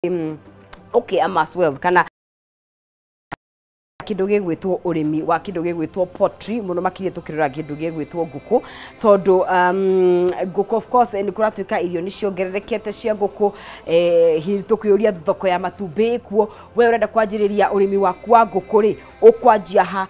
Okay, amass wealth kana kindu gigwitwo urimi wa kindu gigwitwo poultry muno makirie tukirora kindu gigwitwo nguku tondu nguku of course ni kuratuika irio ni ciongererekete cia nguku hihi tukiuria thoko ya matumbi kuo we urenda kwanjiriria urimi waku wa nguku ri ukwanjia ha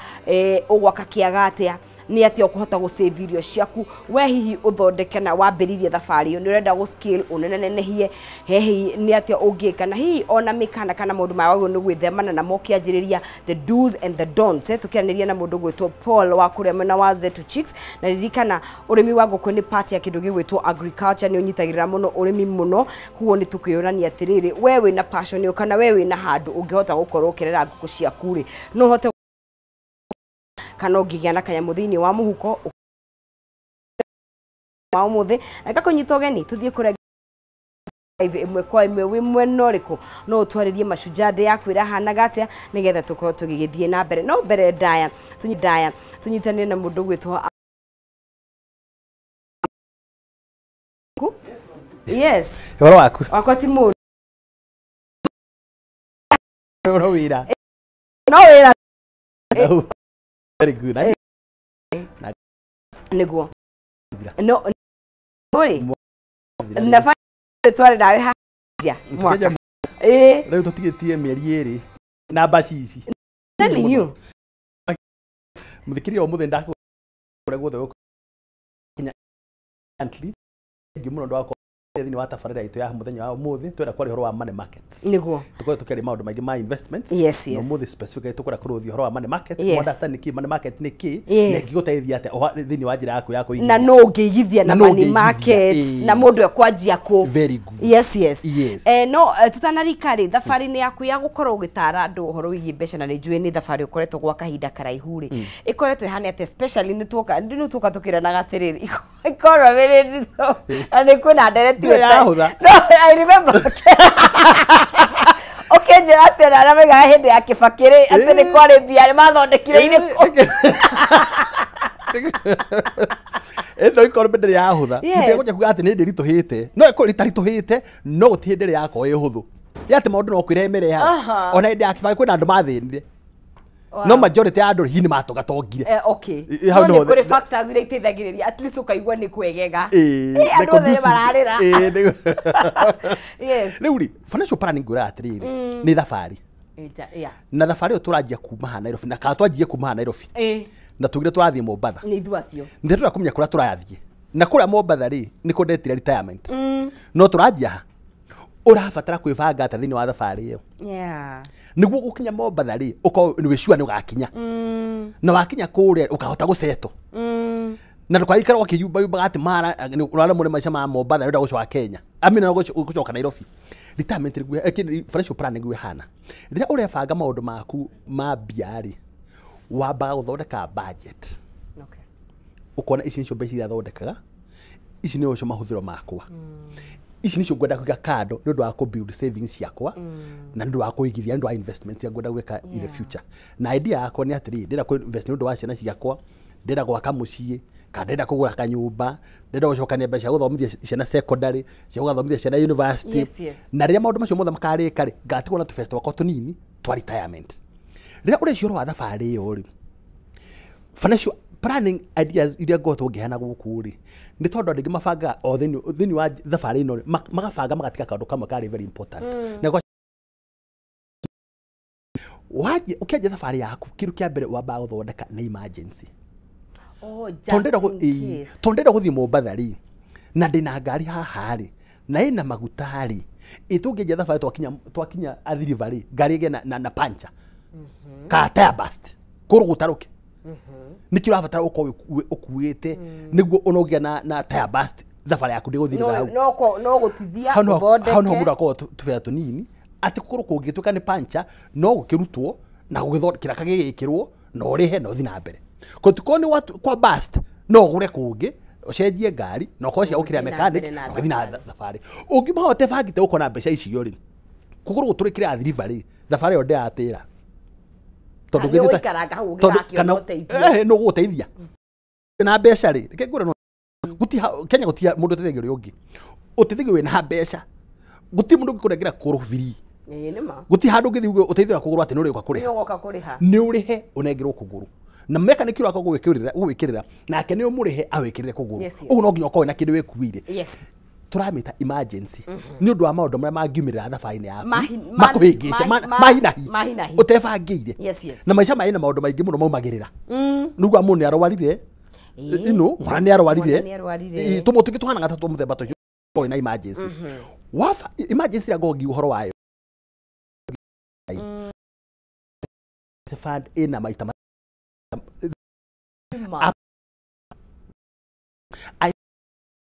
ugwaka kiaga atia ni atia ukuhota gu save irio ciaku we hihi uthondeke na wambiririe thabari ni urenda gu scale unenenehie hihi ni atia ungika na hihi ona mikana kana maundu ma wagwo ni gwithemana na mokianjiriria the do's and the don'ts tukianĩria na mundu gwitwo Paul wa kuria mwena wa Zetu Chicks na ririkana urimi wa nguku ni part ya kindu gigwitwo agriculture ni unyitagirira muno urimi muno kuo ni tukiyurania atiriri we wina passion kana we wina handu ungihota gukorwo ukirera nguku ciaku ri no hote kana ũngĩgĩa na kanyamũ thĩinĩ wa mũhuko wa ũmũthĩ na ngakũnyita ũgeni tũthiĩ kũrĩa ĩmwe kwa ĩmwe wĩ mwena ũrĩkũ no ũtwarĩrie Mashujaa Day yaku ĩrahanaga atĩa nĩgetha tũkorwo tũgĩgĩthiĩ na mbere no mbere ndaya tũnyitanĩre na mũndũ ũgwĩtwo yes ũhoro waku wakwa ti mũũru no wĩra no wĩra very good. Niguo. No ri. Na tware nawe ha. Mwaka. Rĩu tũtigĩtie mĩeri ĩrĩ na mbaci ici. Telling you. Mũthikĩrĩria ũmũthĩ ndakũrĩa guothe gũkũ Kenya currently ngĩ mũno ndwakwa thĩinĩ wa tabarĩra itũ ya mũthenya wa ũmũthĩ twenda kwaria ũhoro wa money markets. Niguo. Tũkorwo tũkĩaria maũndũ maingĩ ma investments. Yes, yes. Na ũmũthĩ specifically tũkwenda kũrũthia ũhoro wa money market. Yes. Understand nĩkĩ money market nĩ kĩ Yes. na ĩngĩgũteithia atĩa thĩinĩ wa njĩra yaku ya kũigithia. Na no ũngĩigithia na money market na mũndũ ekwanjia kũ. Very good. Yes, yes. Yes. No tũtanarika rĩ thabarĩ-inĩ yaku ya gũkorwo ũgĩtara andũ ũhoro wĩgiĩ mbeca na nĩ njũĩ nĩ thabarĩ ũkoretwo gwa kahinda karaihu rĩ ĩkoretwo ĩhana atĩa especially nĩ tuoka tũkĩranaga atĩrĩrĩ ikorwo ĩrĩ nditũ na nĩ kwĩna ndereti yahũtha. No, I remember. Okay, njĩra atĩ ona arĩa maigaga hĩndĩ ya Kibaki rĩ atĩ nĩ kwarĩ mbia nĩ mathondekire irĩkũ. Ĩno ikorwo ndĩrĩ yahũtha. Yes. Ndĩgũnja kuga atĩ nĩ hĩndĩ ĩritũhĩte. No ĩkorwo ĩtaritũhĩte no gũtirĩ hĩndĩ ĩrĩ yakorwo ĩ hũthũ. Ĩ atĩ maũndũ no kwĩremereha. Ona hĩndĩ ya Kibaki kwĩna andũ mathĩnire. Wow. No majority ya andũ hihi nĩ matogatongire. Okay. Hau No nĩho nĩ kũrĩ factors iria iteithagĩrĩria at least ũkaigua nĩ kwegega. Ĩĩ, Andũ othe nĩ mararĩra. Yes. Rĩu rĩ financial planning ngwĩraga atĩrĩrĩ nĩ thabarĩ. Yeah. Na thabarĩ ĩyo tũranjia kuma haha Nairobi na kana twanjie kuma haha Nairobi. Na tugire tũrathiĩ Mombatha. Nĩ ithuĩ acio. Nĩ tũrenda kũmenya kũrĩa tũrathiĩ. Na kũrĩa Mombatha rĩ nĩ kũ ndetire retirement. No tũranjia ha? Ũrabatara kwĩbanga atĩa thĩinĩ wa thabarĩ ĩyo. Yeah. Nĩguo gũkinya Mombatha rĩ ũkorwo nĩ wĩ sure nĩ ũgakinya. Na wakinya kũrĩa ũkahota gũsettle. Na ndũkaikara ũkĩyumbayumbaga atĩ mara ũraremwo nĩ maica ma Mombatha nĩ ũrenda gũcoka Kenya. I mean gũcoka Nairobi. Retirement nĩguo financial plan nĩguo ĩhana. Rĩrĩa ũrebanga maũndũ maku ma mbia rĩ wambaga gũthondeka budget. Okay. Ũkona ici nĩcio mbeca iria thondekaga, ici nĩcio mahũthĩro makwa. Ici nĩcio ngwenda kũiga kando nĩ ũndũ wa kũ build savings ciakwa na nĩ ũndũ wa kũigithia nĩ ũndũ wa investment iria ngwenda gwĩka in the future. Na idea yakwa nĩ atĩrĩrĩ ndĩrenda kũ invest nĩ ũndũ wa ciana ciakwa, ndĩrenda gwaka mũciĩ kana ndĩrenda kũgũra kanyũmba, ndĩrenda gũcokania mbeca cia gũthomithia ciana secondary, cia gũgathomithia ciana university. Yes, yes. Na rĩrĩa maũndũ macio mothe makarĩka rĩ ngatigwo na tũbeca twakwa tũnini twa retirement. Rĩrĩa ũreciria ũhoro wa thabarĩ ĩyo rĩ financial planning ideas iria ngoretwo ngĩheana gũkũ rĩ nĩ tondũ andũ aingĩ mabangaga o thĩinĩ wa thabarĩ ĩno rĩ magabanga magatiga kaũndũ kamwe karĩ very important. Na wanjia ũkĩanjia thabarĩ yaku kĩndũ kĩa mbere wambaga gũthondeka nĩ emergency. Oh, just in case. Tondũ ndĩrenda gũthiĩ Mombatha rĩ na ndĩna ngari haha rĩ na ĩna maguta rĩ ĩ tũngĩanjia thabarĩ twakinya Athi River rĩ ngari ĩgĩe na puncture kana tire burst kũrũ gũtarũke. Nĩkĩo ũrabatara ũkorwo ũkuĩte nĩguo ona ũngĩgĩa na tire burst thabarĩ yaku ndĩgũthirĩra hau. No gũtithia Hau nĩho ũthondeke. mũndũ akoragwo tũbetha tũnini atĩ kũrũ kũngĩtuĩka nĩ puncture no gũkĩrutwo na kĩraka gĩgĩkĩrwo na ũrĩhe na ũthiĩ na mbere. Kũngĩkorwo nĩ kwa burst no ũgũre kũngĩ ũcenjie ngari na ũkorwo cia gũkĩrĩa mechanic na ũgĩthiĩ na thabarĩ. Ũngĩmahote bangĩte gũkorwo na mbeca icio rĩ kũgũrũ gũtũrĩkĩre Athi River rĩ thabarĩ ĩyo ndĩratĩra. Tondũ Nĩ ũgũikaranga hau ũngĩgakĩona ũteithio. Nĩ ũgũgũteithia. Na mbeca rĩ reke ngwĩre no Kenya gũtia mũndũ ũteithagia ũrĩa ũngĩ. Ũteithagio wĩna mbeca. Gũtirĩ mũndũ ũngĩkũnengera kũgũrũ free. Ĩĩ nĩ ma. Gũtirĩ handũ ũngĩthiĩ uge ũteithio na kũgũrũ atĩ nĩ ũrĩũka kũrĩha. Nĩ ũgoka kũrĩha. Nĩ ũrĩhe ũnengerwo kũgũrũ. Na mechanic ũrĩa gũgwĩkĩrĩra nake nĩ ũmũrĩhe awĩkĩrĩre kũgũrũ. Ũguo no nginya ũkorwo na kĩndũ wĩkuĩire. Yes. Tũramĩta emergency. Nĩ ũndũ wa maũndũ marĩa mangiumĩrĩra thabarĩ-inĩ yaku. Makũhĩngĩce mahinahi. Ũtebangĩire. Yes, yes. Na maica marĩ na maũndũ maingĩ mũno maumagĩrĩra. Nĩguo mũndũ nĩ arwarire. Ino mwana nĩ arwarire. Tũmũ tũngĩ tũhanaga ta twa mũthemba tũcio na emergency. Wafa emergency ya ngongi ũhoro wayo. Fund ĩna maita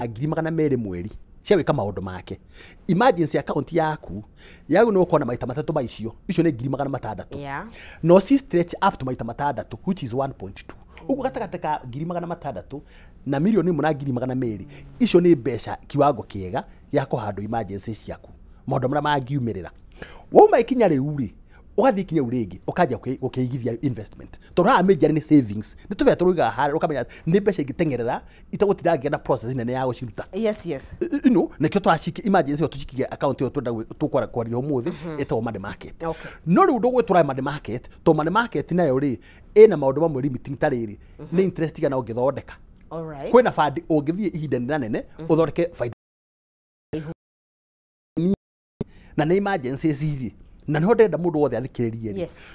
200,000 mweri cia gwĩka maũndũ make. Emergency account yaku yagu nĩ ũkorwo na maita matatũ ma icio, icio nĩ 600,000. Yeah. No si stretch up to maita matandatũ which is 1.2. Ũguo gatagatĩ ka 600,000 na 1,200,000 icio nĩ mbeca kiwango kĩega gĩa kũhandwo emergency ciaku maũndũ marĩa mangiumĩrĩra. Wauma ikinya rĩu rĩ, ũgathiĩ ikinya rĩu rĩngĩ ũkanjia gũkĩigithia investment. Tondũ haha major nĩ savings, nĩ tũbeca tũrũigaga harĩa ũkamenya nĩ mbeca ingĩteng'erera itagũtinda ngĩgĩa na process nene ya gũciruta. Yes, yes. Ino nĩkĩo tũracikia emergency ĩyo tũcikie account ĩyo twenda tũkwaria ũmũthĩ ĩtagwo money market. Okay. No rĩu ndũgwĩtwara money market tondũ money market nayo rĩ ĩna maũndũ mamwe limiting ta rĩrĩ nĩ interest igana ũngĩthondeka. All right. Kwĩna fund ũngĩthiĩ ihinda nene ũthondeke faida na nĩ emergency rĩ na nĩho ndĩrenda mũndũ wothe athikĩrĩrie rĩ. Yes.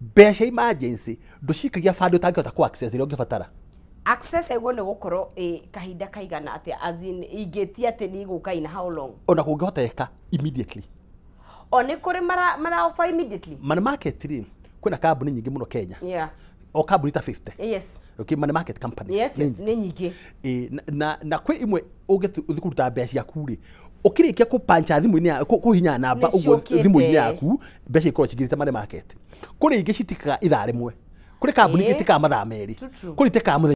Mbeca emergency ndũcikagia fund ũtangĩhota kũ access rĩrĩa ũngĩbatara. Access ĩguo nĩ gũkorwo ĩ kahinda kaigana atĩa, as in ingĩtia atĩ nĩ igũka in how long? Ona kũngĩhoteka immediately. O nĩ kũrĩ mara offer immediately? Money market rĩ kwĩna kambuni nyingĩ mũno Kenya. Yeah. O kambuni ta 50. Yes. Okay, money market companies. Yes, yes, nĩ nyingĩ. Na kwĩ imwe ũngĩthiĩ kũruta mbeca ciaku rĩ ũkĩrĩkia kũpancha thimũ-inĩ kũhinya namba ũguo thimũ-inĩ yaku mbeca ikorwo cingĩrĩte money market. Kũrĩ ingĩ citikaga ithaa rĩmwe, kũrĩ kambuni ingĩ itikaga mathaa merĩ, kũrĩ itikaga mũthenya.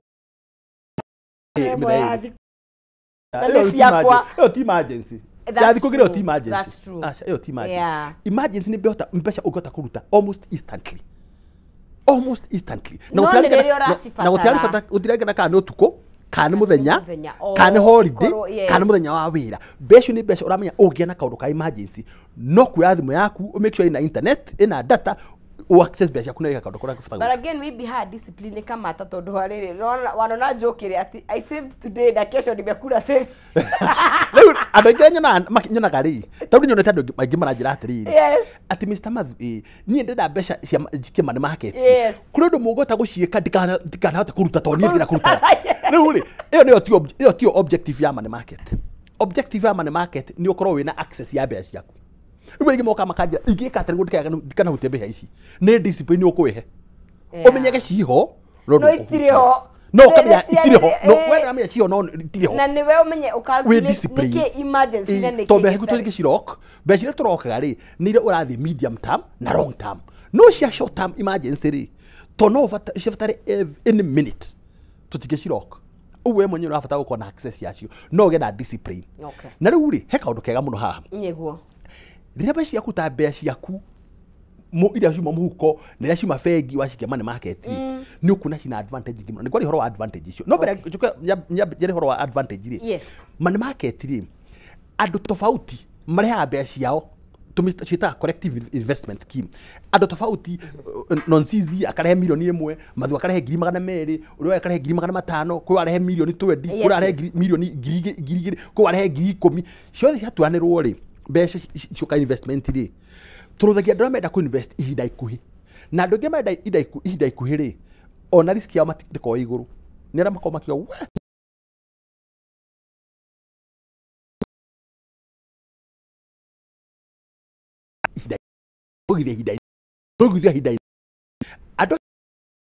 Ĩyo ti emergency. Ya thikũ igĩrĩ ĩyo ti emergency. Aca ĩyo ti emergency. Emergency nĩ mbeca ũngĩhota kũruta almost instantly. Almost instantly. Na gũtirarĩkana kana nĩ ũtukũ kana nĩ mũthenya kana nĩ holiday kana nĩ mũthenya wa wĩra. Mbeca nĩ mbeca ũramenya ũngĩgĩa na kaũndũ ka emergency no kuoya thimũ yaku make sure ĩna internet ĩna data u access mbeca ciaku na wĩka kaũndũ karĩa ũbataire. But again maybe her discipline kamata tondũ harĩrĩ wanona njũkĩre atĩ I saved today na kesho nimekula save. Rĩu andũ aingĩ nyonaga rĩ tondũ nyonete andũ aingĩ maranjĩra atĩrĩrĩ. Yes. Atĩ Mr. Mathu niĩ ndĩrenda mbeca cia njikie money market. Yes. Kũrĩ ũndũ mũngĩhota gũciĩka ndikanahote kũruta tondũ niĩ ndĩrenda kũruta. Rĩu rĩ ĩyo nĩyo ĩyo tiyo objective ya money market. Objective ya money market nĩ ũkorwo wĩna access ya mbeca ciaku. Rĩu aingĩ moka makanjĩra ingĩka atĩ nĩguo ndikanahutie mbeca ici nĩ discipline ũkwĩhe. Ũmenyage ciho no itirĩ ho. No ũkamenya itirĩ ho, no we ũramenya ciho no itirĩ ho. Na nĩwe ũmenye ũcalculate nĩkĩ emergency na nĩkĩ. Tondũ mbeca tũngĩ cirock, mbeca iria tũrokaga rĩ nĩ iria ũrathiĩ medium term na long term. No cia short term emergency rĩ tondũ no cibatare any minute tũtingĩ cirock. Ũguo we mwenyewe ũrabatara gũkorwo na access yacio no ũgĩe na discipline. Okay. Na rĩu rĩ he kaũndũ kega mũno haha. Nĩguo. Rĩrĩa mbeca ciaku ta mbeca ciaku iria ciuma mũhuko na iria ciuma bengi wacikia money market nĩ ũkuona cina advantage nyingĩ mũno. Nĩ kwaria ũhoro wa advantage icio. No mbere njoke njare ũhoro wa advantage rĩ. Yes. Money market rĩ andũ tofauti marehaga mbeca ciao tũmĩciĩtaga collective investment scheme. Andũ tofauti Nonsizi akarehe 1,000,000, Mathu akarehe 200,000, ũrĩa akarehe 500,000, kwĩ arehe 20,000,000, kwĩ arehe 2,000,000, kwĩ arehe 10,000. Ciothe ciatuanĩrwo rĩ mbeca cioka investment rĩ tũrũthagia andũ arĩa marenda kũ invest ihinda ikuhĩ na andũ aingĩ marenda ihinda ikuhĩ rĩ ona risk yao ndĩkoragwo ĩ igũrũ nĩ arĩa makoragwo makiuga we ihinda ihinda andũ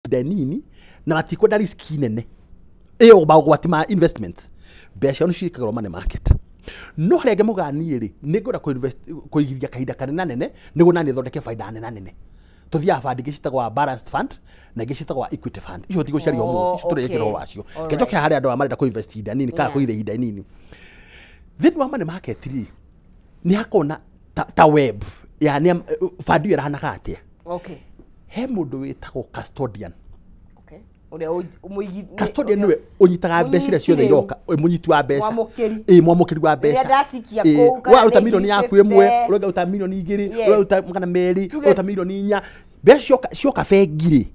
ihinda nini na matikwenda risk nene ĩyo maũgwati ma investment mbeca nĩ ciĩkagĩrwo money market. No harĩa angĩ mugaga niĩ rĩ nĩ ngwenda kũigithia kahinda kanene nene nĩguo naniĩ thondeke baida nene nene. Tũthiaga fund ingĩ ciĩtagwo balanced fund na ingĩ ciĩtagwo equity fund. Icio tigũcaria ũmũthĩ, icio tũrĩkĩra ũhoro wacio. Reke njoke harĩa andũ aya marenda kũ invest ihinda nini kana kũigithia ihinda inini. Thĩinĩ wa money market rĩ nĩ hakoragwo na ta web yani fund ĩyo ĩrahanaga atĩa. Okay. He mũndũ wĩtagwo custodian. Okay. Custodian niwe unyitaga mbeca iria ciothe iroka, munyiti wa mbeca, mwamukiri wa mbeca. Waruta milioni yaku ĩmwe, ũrauta milioni 2, ũrauta 200, ũrauta milioni 4. Mbeca cioka bengi rĩ,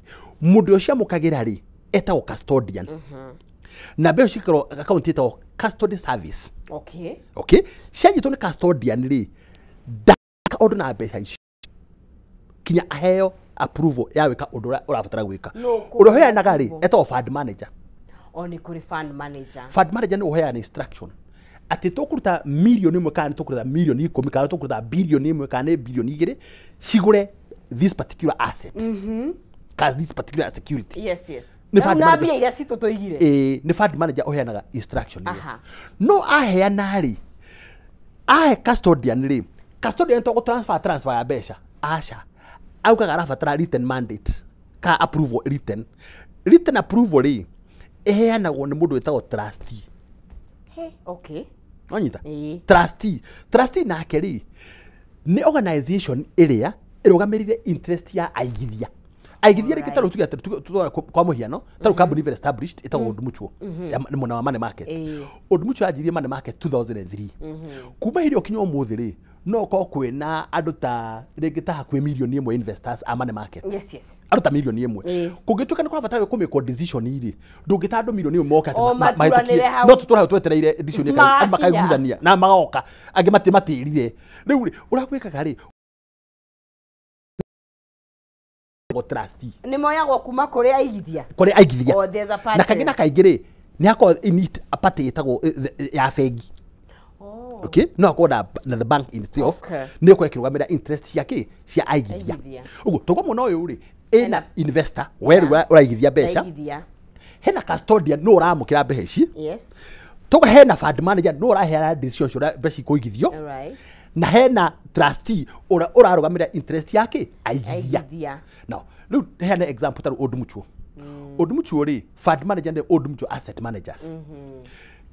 mũndũ ũcio ciamũkagĩra rĩ etagwo custodian. Na mbeca cikorwo account ĩtagwo custody service. Okay. Okay. Cianyitwo nĩ custodian rĩ, ndaka ũndũ na mbeca icio kinya aheo approval ya gwĩka ũndũ ũrĩa ũrabatara gwĩka. Ũrĩa ũheanaga rĩ etagwo fund manager. O nĩ kũrĩ fund manager. Fund manager nĩ ũheana instruction atĩ tũkũruta milioni 1 kana tũkũruta milioni 10 kana tũkũruta bilioni 1 kana bilioni 2 cigũre this particular asset. Cause this particular security. Yes, yes. Nĩ fund manager. Iria citũ tũigire. Nĩ fund manager ũheanaga instruction ĩyo. No aheana rĩ, ahe custodian rĩ, custodian to transfer ya mbeca. Aca. Augaga arabatara written mandate ka approval written. Written approval rĩ ĩheanagwo nĩ mũndũ wĩtagwo trustee. Hey, okay. Wanyita? Trustee. Trustee nake rĩ nĩ organization ĩrĩa ĩrũgamĩrĩire interest ya aigithia. Aigithia rĩngĩ ta rĩu tuge atĩ kwa mũhiano ta rĩu kambuni very established ĩtagwo Old Mutual nĩ mwena wa money market. Old Mutual yanjirie money market 2003. Kuma hĩndĩ ĩyo kinya ũmũthĩ rĩ no ũkorwo kwĩna andũ ta rĩngĩ ta hakuhĩ milioni 1 investors a money market. Yes, yes. Andũ ta milioni 1. Kũngĩtuĩka nĩ kũrabatara kũmĩkwo decision rĩ, ndũngĩta andũ milioni 1 moke atĩ mahĩtũkie. No tũtũra hau twetereire decision ĩka andũ makaiguithania na magoka angĩ matĩrire. Rĩu rĩ ũrĩa gwĩkaga rĩ trustee nĩ moyagwo kuma kũrĩ aigithia. Kũrĩ aigithia. Oh, there's a party. Na kaingĩ na kaingĩ rĩ nĩ hakoragwo in it a party ĩtagwo ya bengi. Okay, no akorwo na the bank in itself nĩ ĩkorwo ĩkĩrũgamĩrĩra interest cia kĩ cia aigithia. Ũguo tũgwo mwena ũyũ rĩ ĩna investor we rĩu ũraigithia mbeca, hena custodian nũ ũramũkĩra mbeca ici. Yes. Tũgwo hena fund manager nũ ũraheana decision cia mbeca ikũigithio. Na hena trustee ũrĩa ũrarũgamĩrĩra interest ya kĩ aigithia. Now rĩu heana example ta Old Mutual. Old Mutual rĩ fund manager nĩ Old Mutual Asset Managers.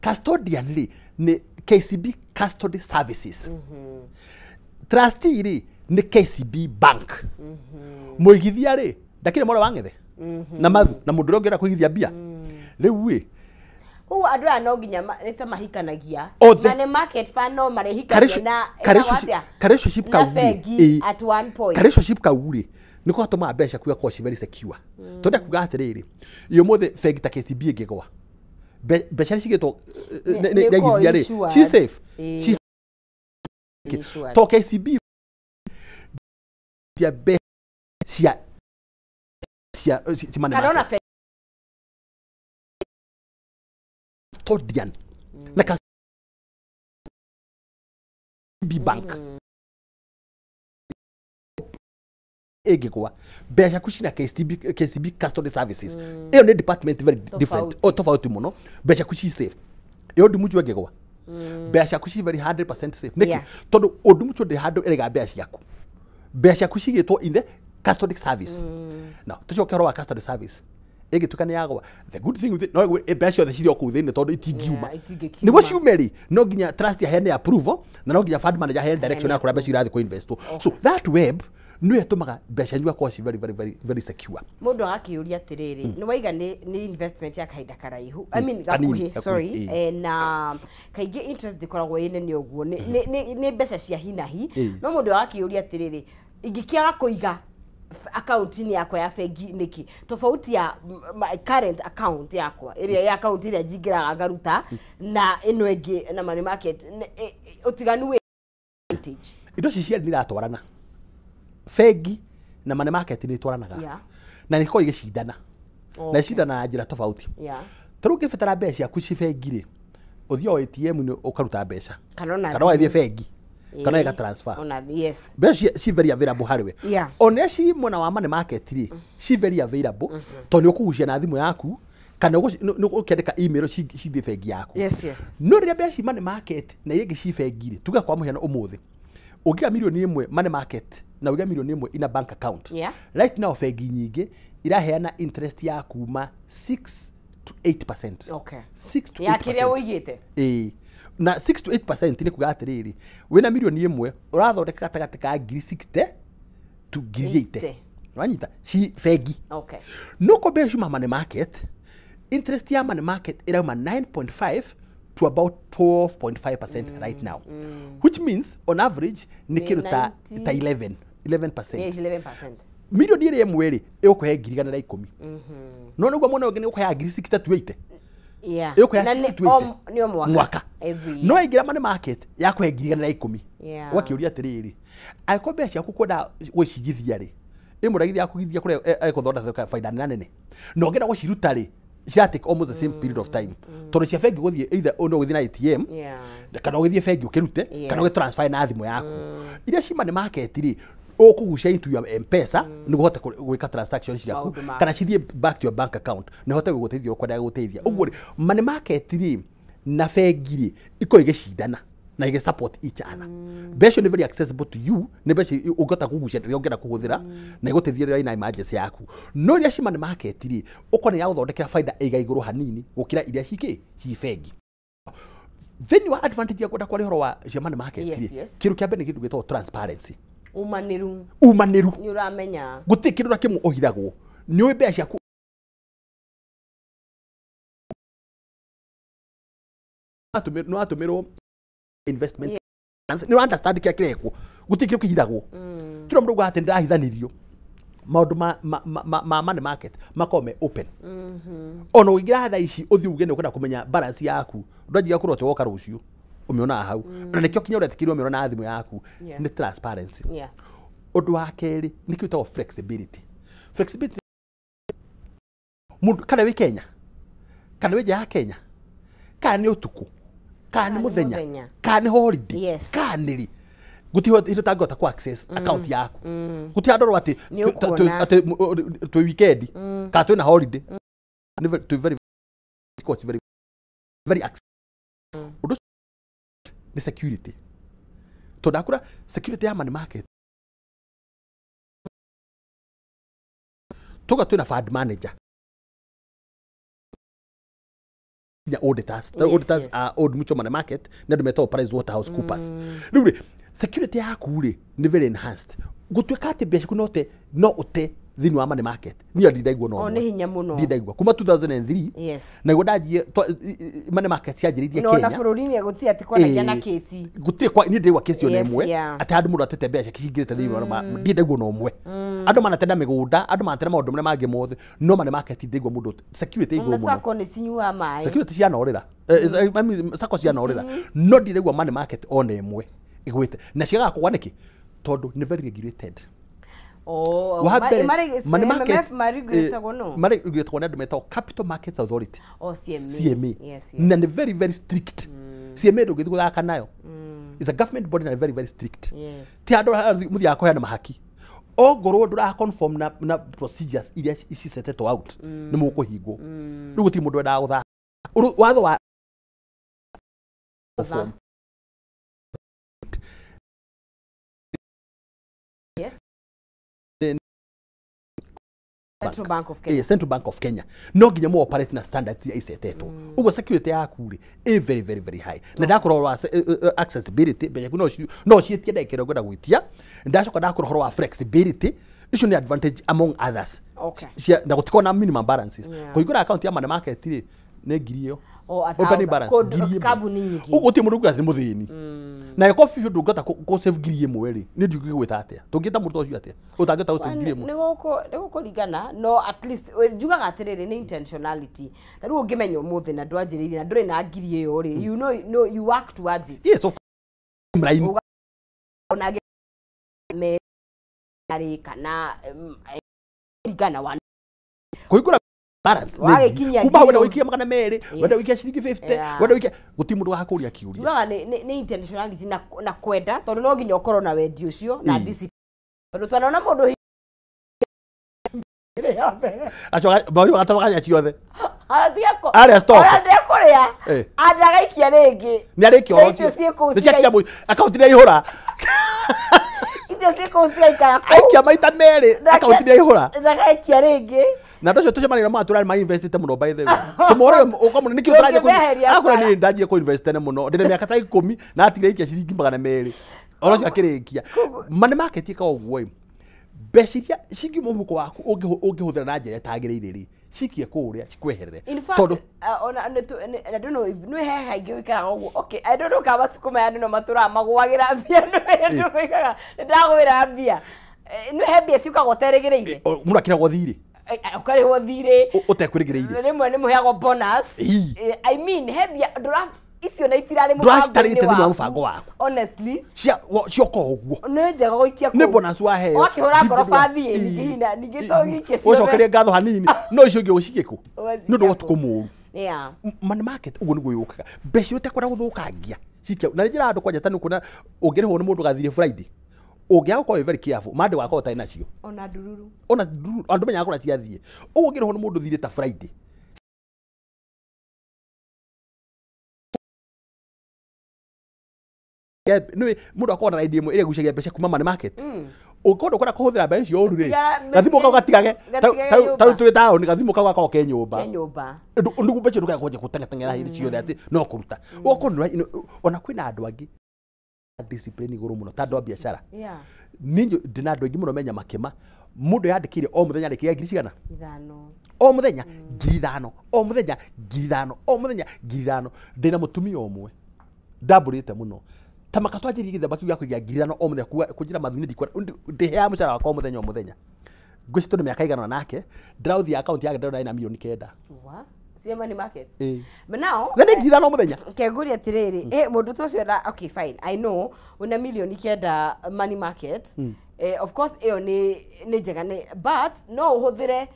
Custodian rĩ nĩ KCB Custody Services. Trustee rĩ nĩ KCB Bank. Mũigithia rĩ ndakĩrĩ mwara wa ng'ethe na mathu na mũndũ ũrĩa ũngĩenda kũigithia mbia. Rĩu rĩ koguo andũ aya no nginya nĩ ta mahikanagia. Money market fund no marĩhikanagia na relationship kau bengi at one point. Relationship kau rĩ nĩko gatũmaga mbeca ciaku igakorwo ci very secure. Tondũ kuga atĩrĩrĩ iyo mũthĩ bengi ta KCB ĩngĩgwa mbeca iria cigĩtwo nĩ aigithia rĩ ci safe. Ci to KCB cia mbeca cia money market. Custodian na KCB Bank ĩngĩgwa mbeca ciaku cina KCB Custody Services. Ĩyo nĩ department very different, o tofauti mũno. Mbeca ciaku ci safe. Ĩyo Old Mutual ĩngĩgwa mbeca ciaku ci very 100% safe. Nĩkĩ? Tondũ Old Mutual ndĩ handũ ĩrĩga mbeca ciaku. Mbeca ciaku cigĩtwo in the custody service. Now tũcoke ũhoro wa custody service ĩngĩtuĩka nĩ yagwa, the good thing with it no mbeca ciothe cirĩ o kũu thĩinĩ tondũ itingiuma. Nĩguo ciume rĩ no nginya trustee aheane approval na no nginya fund manager aheane direction ya kũrĩa mbeca irathiĩ kũ-investwo. So that web nĩyo ĩtũmaga mbeca cianyu igakorwo ci very very very very secure. Mũndũ agakĩũria atĩrĩrĩ, nĩ waiga nĩ investment ya kahinda karaihu, I mean gakuhĩ, sorry, na kaingĩ interest ndĩkoragwo ĩ nene ũguo, nĩ mbeca cia hi na hi. No mũndũ agakĩũria atĩrĩrĩ, ingĩkĩaga kũiga account-inĩ yakwa ya bengi nĩkĩ? Tofauti ya current account yakwa ĩrĩa ya account ĩrĩa njingĩraga ngaruta na ĩno ĩngĩ na money market, ũtiganu wĩ advantage. Indo ici cierĩ nĩ iratwarana. Bengi na money market nĩ itwaranaga. Na nĩ ikoragwo igĩcindana. Na icindanaga na njĩra tofauti. Ta rĩu ũngĩbatara mbeca ciaku ci bengi rĩ, ũthiaga o ATM-inĩ ũkaruta mbeca. Kana ũgathiĩ bengi. Kana ĩga transfer. Yes. Mbeca ci very available harĩ we. Ona ci mwena wa money market rĩ, ci very available tondũ nĩ ũkũgucia na thimũ yaku kana ũkĩandĩka email cithiĩ bengi yaku. Yes, yes. No rĩrĩa mbeca ci money market na iria ingĩ ci bengi rĩ, tuge kwa mũhiano ũmũthĩ ũngĩiga milioni 1 money market na ũige milioni 1 in a bank account. Right now bengi nyingĩ iraheana interest ya kuma 6 to 8%. Okay. 6 to 8%. Ya kĩrĩa ũigĩte. Ĩĩ. Na 6 to 8% nĩ kuga atĩrĩrĩ, wĩna milioni 1 ũrathondeka gatagatĩ ka ngiri 60 to ngiri 80. Wanyita ci bengi. Okay. No ko mbeca ciuma money market, interest ya money market irauma 9.5 to about 12.5% right now. Which means on average ni Ni kĩndũ ta 90 ta 11 11%. Yes, 11%. Milioni ĩrĩa ĩmwe rĩ ĩgũkũhe 110,000. No nĩguo mwena ũngĩ nĩ ũkũheaga 60 to 80. Yeah. Ĩgũkũheaga Na nĩ 60 to 80. o nĩ o mwaka. Mwaka. Every year. No yaingĩra money market yakũhe 110,000. Yeah. Ũgakĩũria atĩrĩrĩ, angĩkorwo mbeca ciaku kwenda gũcigithia rĩ, ĩmwe ũragithia kũgithia kũrĩa ĩgũthondeka baida nene na ũngĩenda gũciruta rĩ, cira take almost the same period of time, tondũ cia bengi ũgũthiĩ either no ũgĩthiĩ na ATM Yeah. kana ũgĩthiĩ bengi ũkĩrute Yes. kana ũgĩtransfer na thimũ yaku. Iria ci money market rĩ, ũkũgucia into your M-Pesa nĩguo ũhote gwĩka transaction ciaku Maũndũ maku. kana cithiĩ back to your bank account na ũhote gũgũteithia ũrĩa ũkwendaga gũteithia. Ũguo rĩ, money market rĩ na bengi rĩ ikoragwo igĩcindana na igĩ support each other. Mbeca nĩ very accessible to you, nĩ mbeca ũngĩhota kũgucia rĩrĩa ũngĩenda kũhũthĩra na igũteithie rĩrĩa wĩna emergency yaku. No iria ci money market rĩ, ũkona nĩ yagũthondekera baida ĩiga igũrũ hanini gũkĩra iria cikĩ ci bengi. Thĩinĩ wa advantage ya kwenda kwaria ũhoro wa cia money market Yes, rĩ, yes. kĩndũ kĩa mbere nĩ kĩndũ gĩtagwo transparency. Umanĩru. Umanĩru. Nĩ ũramenya. Gũtirĩ kĩndũ na kĩmwe ũhithagwo, nĩ ũĩ mbeca ciaku nĩ watũmĩrwo investment, nĩ ũra understand kĩrĩa kĩrekwo, gũtirĩ kĩndũ kĩhithagwo. Tũrĩa mũndũ ugaga atĩ nĩndĩrahithanĩrio, maũndũ ma money market makoragwo me open. Ona ũngĩingĩra thaa ici ũthiĩ uge nĩ ũkwenda kũmenya balance yaku, ndwanjia kũrora atĩ woka rũciũ ũmĩonaga hau, na nĩkĩo kinya ũretĩkĩrio ũmĩona na thimũ yaku. Nĩ transparency. Ũndũ wa kerĩ nĩ kĩndũ gĩtagwo flexibility. Flexibility, mũndũ kana wĩ Kenya kana wĩ nja ya Kenya, kana nĩ ũtukũ kana nĩ Kana nĩ mũthenya mũthenya. kana nĩ holiday, kana nĩ rĩ, gũtirĩ hĩndĩ ũtangĩhota ku access account yaku. Gũtirĩ handũ atĩ Nĩ ũkuona. Atĩ twĩ weekend kana twĩna holiday. Nĩ twĩ very very very access. Ũndũ ũcio nĩ security, tondũ ndakũra security ya money market tuga twĩna fund manager nginya auditors. The auditors are Old Mutual Money Market nĩ andũ metagwo Price Waterhouse Coopers. Rĩu rĩ, security yaku rĩ nĩ very enhanced, gũtuĩka atĩ mbeca ciaku no ũte thĩinĩ wa money market, niĩ ndindaigua no O nĩ hinya mũno. Ndindaigua kuma 2003. Naguo ndanjie money market cianjĩrĩirie No na Kenya. Bũrũri-inĩ gũtirĩ atĩ kwanagia na Ĩĩ. kĩci. Gũtirĩ kwa niĩ ndĩraigua kesi ona ĩmwe atĩ handũ mũndũ atete mbeca ciake cingĩrĩte thĩinĩ wa ndirĩ ndaigua ona ũmwe. Andũ manatenda mĩgũnda, andũ manatenda maũndũ marĩa mangĩ mothe, no money market ndĩraigua mũndũ security ĩ igũrũ Na mũno. sacco nĩ cinyuaga maĩ. Security cianorĩra. I mean, sacco cianorĩra, no ndĩraigua money market ona ĩmwe ĩgwĩte na ciagaga kũgwa nĩkĩ? Tondũ nĩ very regulated. Oh, Wa mbere, money market, MMF maregulatagwo no? Maregulatagwo nĩ andũ metagwo Capital Markets Authority. Oh, CMA. CMA. Yes. Na nĩ very very strict. CMA ndũngĩthiĩ gũthaka nayo. It's a government body na nĩ very very strict. Ti andũ mũthiaga kũheana mahaki ongorwo ndũra conform na procedures iria cisetetwo out, nĩ mũkũhingwo. Rĩu gũtirĩ mũndũ wendaga gũthaka. Watho wa conform. Central Bank of Kenya. Eh, Central Bank of Kenya no nginya mu operate na standards iria isetetwo. Ũguo security yaku rĩ ĩ very very very high. Na ndakorwo wa accessibility, mbeca ciaku no ciĩtie ndagĩka ĩrĩa ũngĩenda gwĩtia. Ndacoka ndakorwo ũhoro wa flexibility, icio nĩ advantage among others. Na gũtikorwo na minimum balances. Kũhingũra account ya money market rĩ nĩ ngiri ĩyo. O a Opening thousand. balance, Kũndũ- ngiri ĩmwe. Kambuni nyingĩ. Ũguo gũtirĩ mũndũ ũkuga atĩ nĩ mũthĩni. Na ĩkorwo biũ ndũngĩhota kũ save 1,000 rĩ, nĩ ndingĩgwĩta atĩa? Tũngĩta mũndũ ũcio atĩa ũtangĩhota gũ save 1,000? Nĩ gũkũringana, no at least njugaga atĩrĩrĩ, nĩ intentionality. Ta rĩu ũngĩmenya ũmũthĩ na ndwanjĩrĩirie na ndũrĩ na ngiri ĩyo rĩ, you know, no, you work towards it. Yes, of timeline. Ona me rĩ kana kũringana wa Kũhingũra balance nĩ Wagĩkinyia ngiri. Kuma hau wenda ngiri. gũikia 200, wenda gũikia ciringi 50, wenda gũikia, gũtirĩ mũndũ wakũria kĩũria. Njugaga nĩ intentionality na kwenda, tondũ no nginya ũkorwo na wendi ũcio na discipline, tondũ twanona mũndũ ya mbere Acoka maũndũ gatabaganya ciothe. Aratiga Arĩa stock. Ona ndekũrĩa. Andagaikia rĩngĩ. Nĩ arĩkia Na oro icio ciĩ kũu nĩ ciakinya akaunti nĩ aihũra. Icio ciĩ kũu cigaikara kũu. Aikia maita merĩ, akaunti nĩ aihũra. Ndagaikia rĩngĩ. Na andũ acio tũcemanagia nao matũra nĩ mainvestĩte mũno, by the way. Tũmorore ũkamũra nĩkĩ ũtaranjia Ndũngĩmeheria akũra bara. Niĩ ndanjie kũ invest tene mũno, ndĩna mĩaka ta 10 na atigire aikia ciringi 200 oro ũcio akĩrĩkia. Money market ĩkaga ũguo ĩ. Mbeca iria cingiuma mũhuko waku ũngĩhũthĩra na njĩra ĩtagĩrĩire rĩ, cikie kũrĩa cikweherere. In fact, ona I don't know if nĩ he haingĩ wĩikaraga ũguo. Okay, I don't know kana matukũ maya andũ no matũraga magũagĩra mbia, nĩ andũ moigaga nĩ ndagwĩra mbia. Nĩ he mbia ciũkaga ũterĩgĩrĩire. Mũndũ akĩragwo thirĩ. Ũkarĩhwo thirĩ. Ũtekwĩrĩgĩrĩire. Rĩmwe nĩ mũheagwo bonus. I mean, he mbia ndũra icio na itirarĩ mũbango-inĩ wa mũbango waku. Honestly. Cioka ũguo. Nĩ njega gũikia kũu. Nĩ bonus waheo. Wakĩhũra ngoroba thiĩ ningĩ hina ningĩ to gũikie ciothe. Ũcokerie ngatho hanini no icio ingĩ ũcikie kũ? Nĩ ũndũ wa ũtukũ mũũru. Yeah. Money market ũguo nĩguo yũkaga. Mbeca iria ũtekwenda gũthũkangia cikia. Na nĩ njĩra andũ kwanja ta nĩ kuona ũngĩrĩhwo nĩ mũndũ gathirĩ Friday. Ũngĩaga gũkorwo wĩ very careful, Monday wakorwo ũtarĩ nacio. Ona ndururu. Ona ndururu, andũ menyaga kũrĩa ciathiĩ. Ũguo ũngĩrĩhwo nĩ mũndũ thirĩ ta Friday. Nĩ mũndũ akorwo na idea ĩmwe ĩrĩa ĩgucagia mbeca kuma money market. Ũngĩkorwo ndũkwenda kũhũthĩra mbeca icio ũru rĩ, gathimũ kau gatigage. Ta rĩu twĩ taũni, gathimũ kau gakoragwo ke nyũmba. Ke nyũmba. Nĩguo mbeca ndũkae kwanjia gũteng'eteng'era hĩndĩ ciothe atĩ no kũruta. Ũgakorwo ona kwĩna andũ angĩ discipline igũrũ mũno ta andũ a biacara. Niĩ ndĩna andũ aingĩ mũno me Nyamakĩma, mũndũ yandĩkĩire o mũthenya andĩkĩire ngiri cigana? 5. O mũthenya 5,000, o mũthenya 5,000, o mũthenya 5,000. Ndĩna mũtumia ũmwe ndambũrĩte mũno. Ta maka twanjĩrĩrie gĩthemba kĩu gĩa kũiga 5,000 o mũthenya kũnjĩra mathuni ndĩheaga mũcara wakwa o mũthenya o mũthenya. Ngwĩciria tondũ mĩaka ĩigana ũna nake, ndĩraũthia akaunti yake ndĩrona ĩna mirioni 9. Cia money market. But now, na nĩ 5,000 o mũthenya. Kengũria atĩrĩrĩ, mũndũ ta ũcio na okay fine, I know wĩna mirioni 9 money market. Of course ĩyo nĩ njega but no ũhũthĩre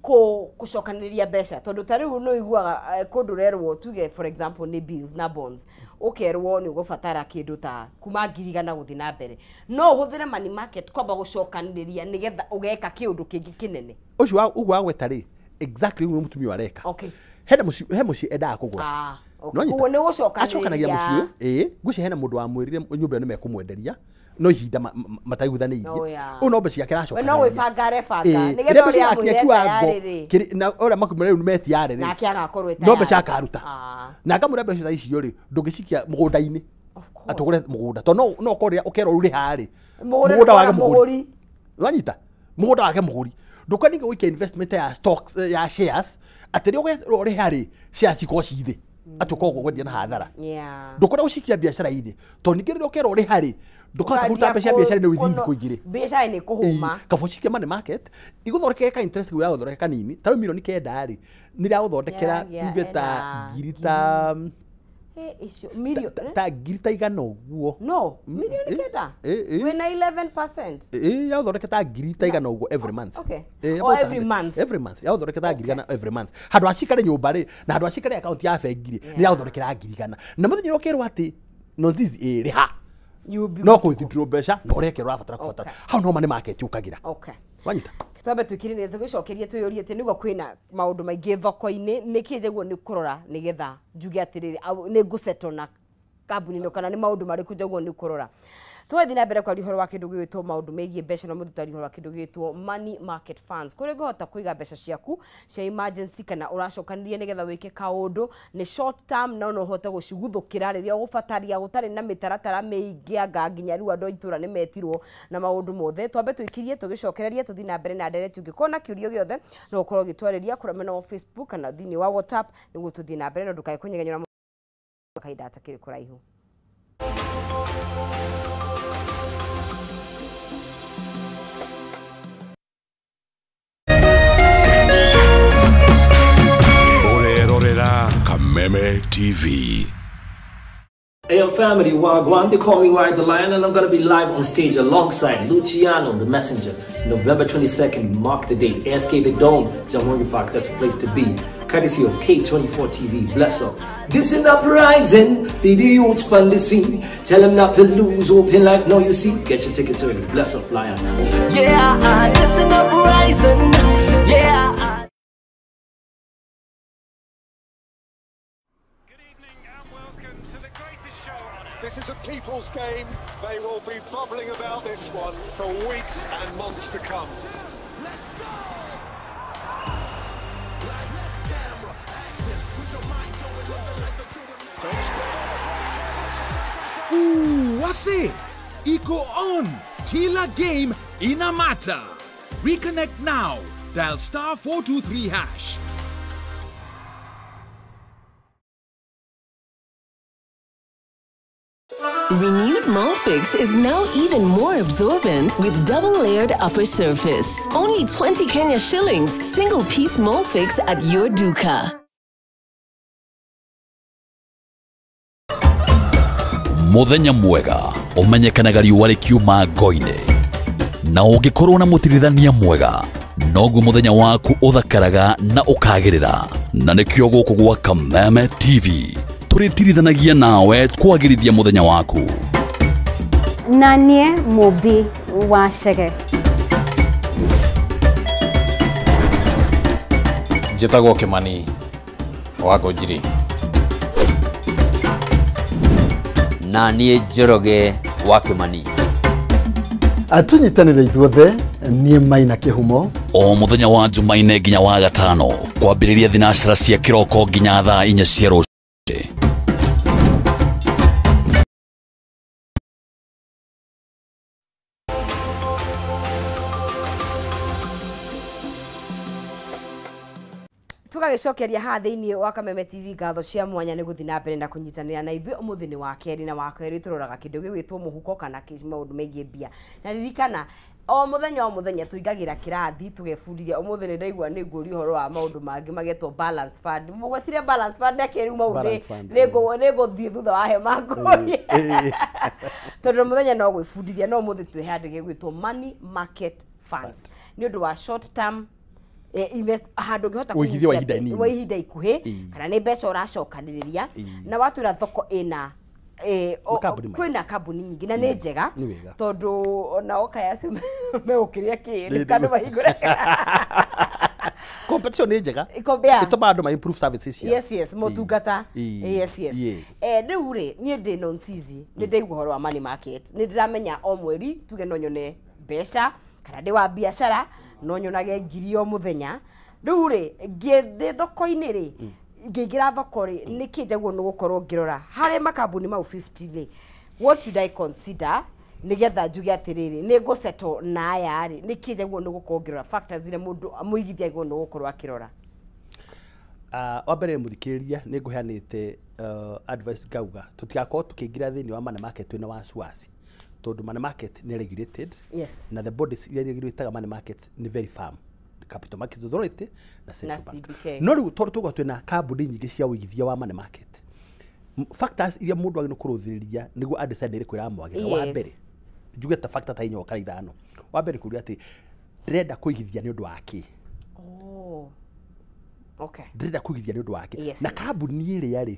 gũcokanĩrĩria mbeca tondũ ta rĩu nĩ ũiguaga kũndũ ũrerwo tuge for example nĩ bills na bonds ũkerwo nĩ ũgũbatara kĩndũ ta kuma 100,000 gũthiĩ na mbere, no ũhũthĩre money market kwamba gũcokanĩrĩria nĩgetha ũgeka kĩũndũ kĩngĩ kĩnene. Ũcio ũguo wagweta rĩ, exactly ũguo mũtumia ũyũ areka. Okay. He mũciĩ endaga kũgũra. Koguo nĩ gũcokanĩrĩria. Acokanagia mũciĩ, ĩĩ, ngwĩciria hena mũndũ wamwĩrire nyũmba ĩyo nĩ mekũmwenderia no ihinda mataiguithanĩirie. Ũyũ no mbeca ciake aracokanĩrĩria. We no gwĩbanga arebanga nĩgetha ũrĩa amwĩre tayarĩ rĩ. Na ũrĩa makumĩra rĩu nĩ metiarĩ rĩ. Nake agakorwo e tayarĩ. No mbeca akaruta. Na ngamwĩra mbeca ta icio rĩ, ndũngĩcikia mũgũnda-inĩ. Atĩ ũgũre mũgũnda. Tondũ no ũkorwo ũkerwo rĩu rĩha rĩ. Mũgũnda wage mũgũri. Wanyita? Mũgũnda wage mũgũri. Ndũkwenda ningĩ gũikia investment ya stocks, ya shares, atĩ rĩrĩa ũkerwo rĩha rĩ, shares cikorwo ci thĩ. Atĩ ũkorwo ũkwendia na hathara. Ndũkwenda gũcikia biacara-inĩ. Tondũ ningĩ rĩrĩa ũkerwo rĩha rĩ, ndũkahota kũruta mbeca biacara-inĩ within thikũ igĩrĩ. Biacara nĩ kũhũma. Kaba ũcikie money market, igũthondekere ka interest kau ĩragũthondekera kanini, ta rĩu mirioni 9 rĩ, nĩ ĩragũthondekera tuge ta ngiri ta ta ngiri ta igana ũguo. No, mirioni 9. Wĩna 11%. Ĩĩ, yagũthondekera ta ngiri ta igana ũguo every month. Okay. Oh, every month. Every month. Yagũthondekera ta ngiri igana every month. Handũ ha cikare nyũmba rĩ, na handũ ha cikare akaunti ya bengi rĩ, nĩ yagũthondekera ngiri igana. Na mũthenya ũrĩa ũkerwo atĩ Nonzizi ĩĩ rĩha. No kũ withdraw mbeca na ũreke ũrabatara kũbatara. Hau no money market yũkagĩra. Okay. Wanyita? Twambe twĩkĩrĩre tũgĩcokerie twĩyũrie atĩ nĩguo kwĩna maũndũ maingĩ thoko-inĩ, nĩkĩ njagĩrĩirwo nĩ kũrora nĩgetha njuge atĩrĩrĩ nĩ ngũsettle na kambuni ĩno kana nĩ maũndũ marĩkũ njagĩrĩirwo nĩ kũrora. Twathiĩ na mbere kwaria ũhoro wa kĩndũ gĩgwĩtwo maũndũ megiĩ mbeca na mũthĩ twaria ũhoro wa kĩndũ gĩgwĩtwo money market funds, kũrĩa ũngĩhota kũiga mbeca ciaku cia emergency kana ũracokanĩrĩria nĩgetha wĩke kaũndũ nĩ short term no no ũhote gũciguthũkĩra rĩrĩa ũgũbataria gũtarĩ na mĩtaratara mĩingĩ anga nginya rĩu andũ a itũra nĩ metirwo na maũndũ mothe. Twambe twĩkirie tũgĩcokererie tũthiĩ na mbere na ndereti. Ũngĩkorwo na kĩũria gĩothe no ũkorwo ũgĩtwarĩria kũrĩa mwena wa Facebook kana thĩinĩ wa WhatsApp nĩguo tũthiĩ na mbere, no ndũkae kũnyegenyũra kahinda gatakĩrĩ kũraihu. Kameme TV. Hey, yo, family, Wagwan, they call me Wise the Lion, and I'm gonna be live on stage alongside Luciano, the Messenger, November 22nd, mark the date, ASK The Dome, Jamhuri Park, that's a place to be. Courtesy of K24 TV, bless up. This is uprising, the youths on the scene. Tell them not to lose, open life, now you see. Get your tickets early, bless up, Lion. Yeah, this is uprising, yeah. This is a people's game. They will be bubbling about this one for weeks and months to come. Let's go! Lights, camera, action. Put your mind to it. Living like the true. Ooh, wase! Iko on! Kila game ina matter. Reconnect now. Dial star 423 hash. Renewed Molfix is now even more absorbent with double-layered upper surface. Only 20 Kenya shillings, single-piece Molfix at your duka. Muthenya mwega umenyekanaga riũa rĩkiuma ngo-inĩ, na ũngĩkorwo na mũtirithania mwega noguo muthenya waku ũthakaraga na ũkagĩrĩra. Na nĩkĩo gũkũ gwa Kameme TV tũrĩtirithanagia nawe kwagĩrithia muthenya waku. Na niĩ Mũmbi wa Chege. Njĩtagwo Kĩmani wa Ngũnjiri. Na niĩ Njoroge wa Kĩmani. Atunyitanĩre ithuothe niĩ Maina Kĩhumo. O muthenya wa Jumaine nginya wa gatano kwambĩrĩria thinacara cia kĩroko nginya thaa 4 cia rũcinĩ. Tũgagĩcokeria haha thĩinĩ wa Kameme TV ngatho cia mwanya nĩ gũthiĩ na mbere na kũnyitanĩra na ithuĩ. Ũmũthĩ nĩ wa kerĩ, na wa kerĩ tũroraga kĩndũ gĩgwĩtwo mũhuko kana maũndũ megiĩ mbia. Na ririkana o mũthenya tũingagĩra kĩrathi tũgebundithia. Ũmũthĩ nĩ ndaigua nĩ ngũria ũhoro wa maũndũ mangĩ magetwo balance fund. Mũgwetire balance fund na kĩrĩu mau nĩ ngũthiĩ thutha wa hema ngũrie, tondũ mũthenya no gwĩbundithia. No ũmũthĩ twĩ handũ gĩgwĩtwo money market funds nĩ ũndũ wa short term invest, handũ ũngĩhota Ũigithia wa kũgucia ihinda inini. wa ihinda ikuhĩ, kana nĩ mbeca ũracokanĩrĩria. Na watwĩra thoko ĩna Makambuni maingĩ. Kwĩna kambuni nyingĩ na nĩ njega, Nĩ wega. tondũ ona oka acio megũkĩrĩa kĩ Nĩ- kana mahingũre. Competition nĩ njega. Yeah. Ĩtũmaga andũ ma improve services ciao. Yes, motungata. Yes. Rĩu rĩ, niĩ ndĩ nonsizi, nĩ ndaigua ũhoro wa money market, nĩ ndĩramenya o mweri tuge no nyone mbeca, kana ndĩ wa biacara no nyonage ngiri o mũthenya. Rĩu rĩ, ngĩthĩ thoko-inĩ rĩ, ngĩingĩra thoko rĩ, nĩkĩ njagĩrĩirwo nĩ gũkorwo ngĩrora harĩ makambuni mau 50 rĩ? What should I consider nĩgetha njuge atĩrĩrĩ, nĩ ngũsettle na aya rĩ? Nĩkĩ njagĩrĩirwo nĩ gũkorwo ngĩrora, factors iria mũndũ mũigithia agĩrĩirwo nĩ gũkorwo akĩrora? Wa mbere mũthikĩrĩria, nĩ ngũheanĩte advice ngauga tũtigakorwo tũkĩingĩra thĩinĩ wa money market twĩna wasiwasi, tondũ money market nĩ regulated, na the bodies iria regulated money market nĩ very firm, Capital Markets Authority na Central Na Bank. CBK. No rĩu tondũ tũgwa twĩna kambuni nyingĩ cia ũigithia wa money market, factors iria mũndũ agĩrĩirwo kũrũthĩrĩria nĩguo a decide ĩrĩkũ ĩramwagĩrĩra. Wa mbere, njuge ta factor ta inya kana ithano. Wa mbere, kũria atĩ ndĩrenda kũigithia nĩ ũndũ wa kĩ. Oh. Okay. Ndĩrenda kũigithia nĩ ũndũ wa kĩ, na kambuni ĩrĩa rĩ,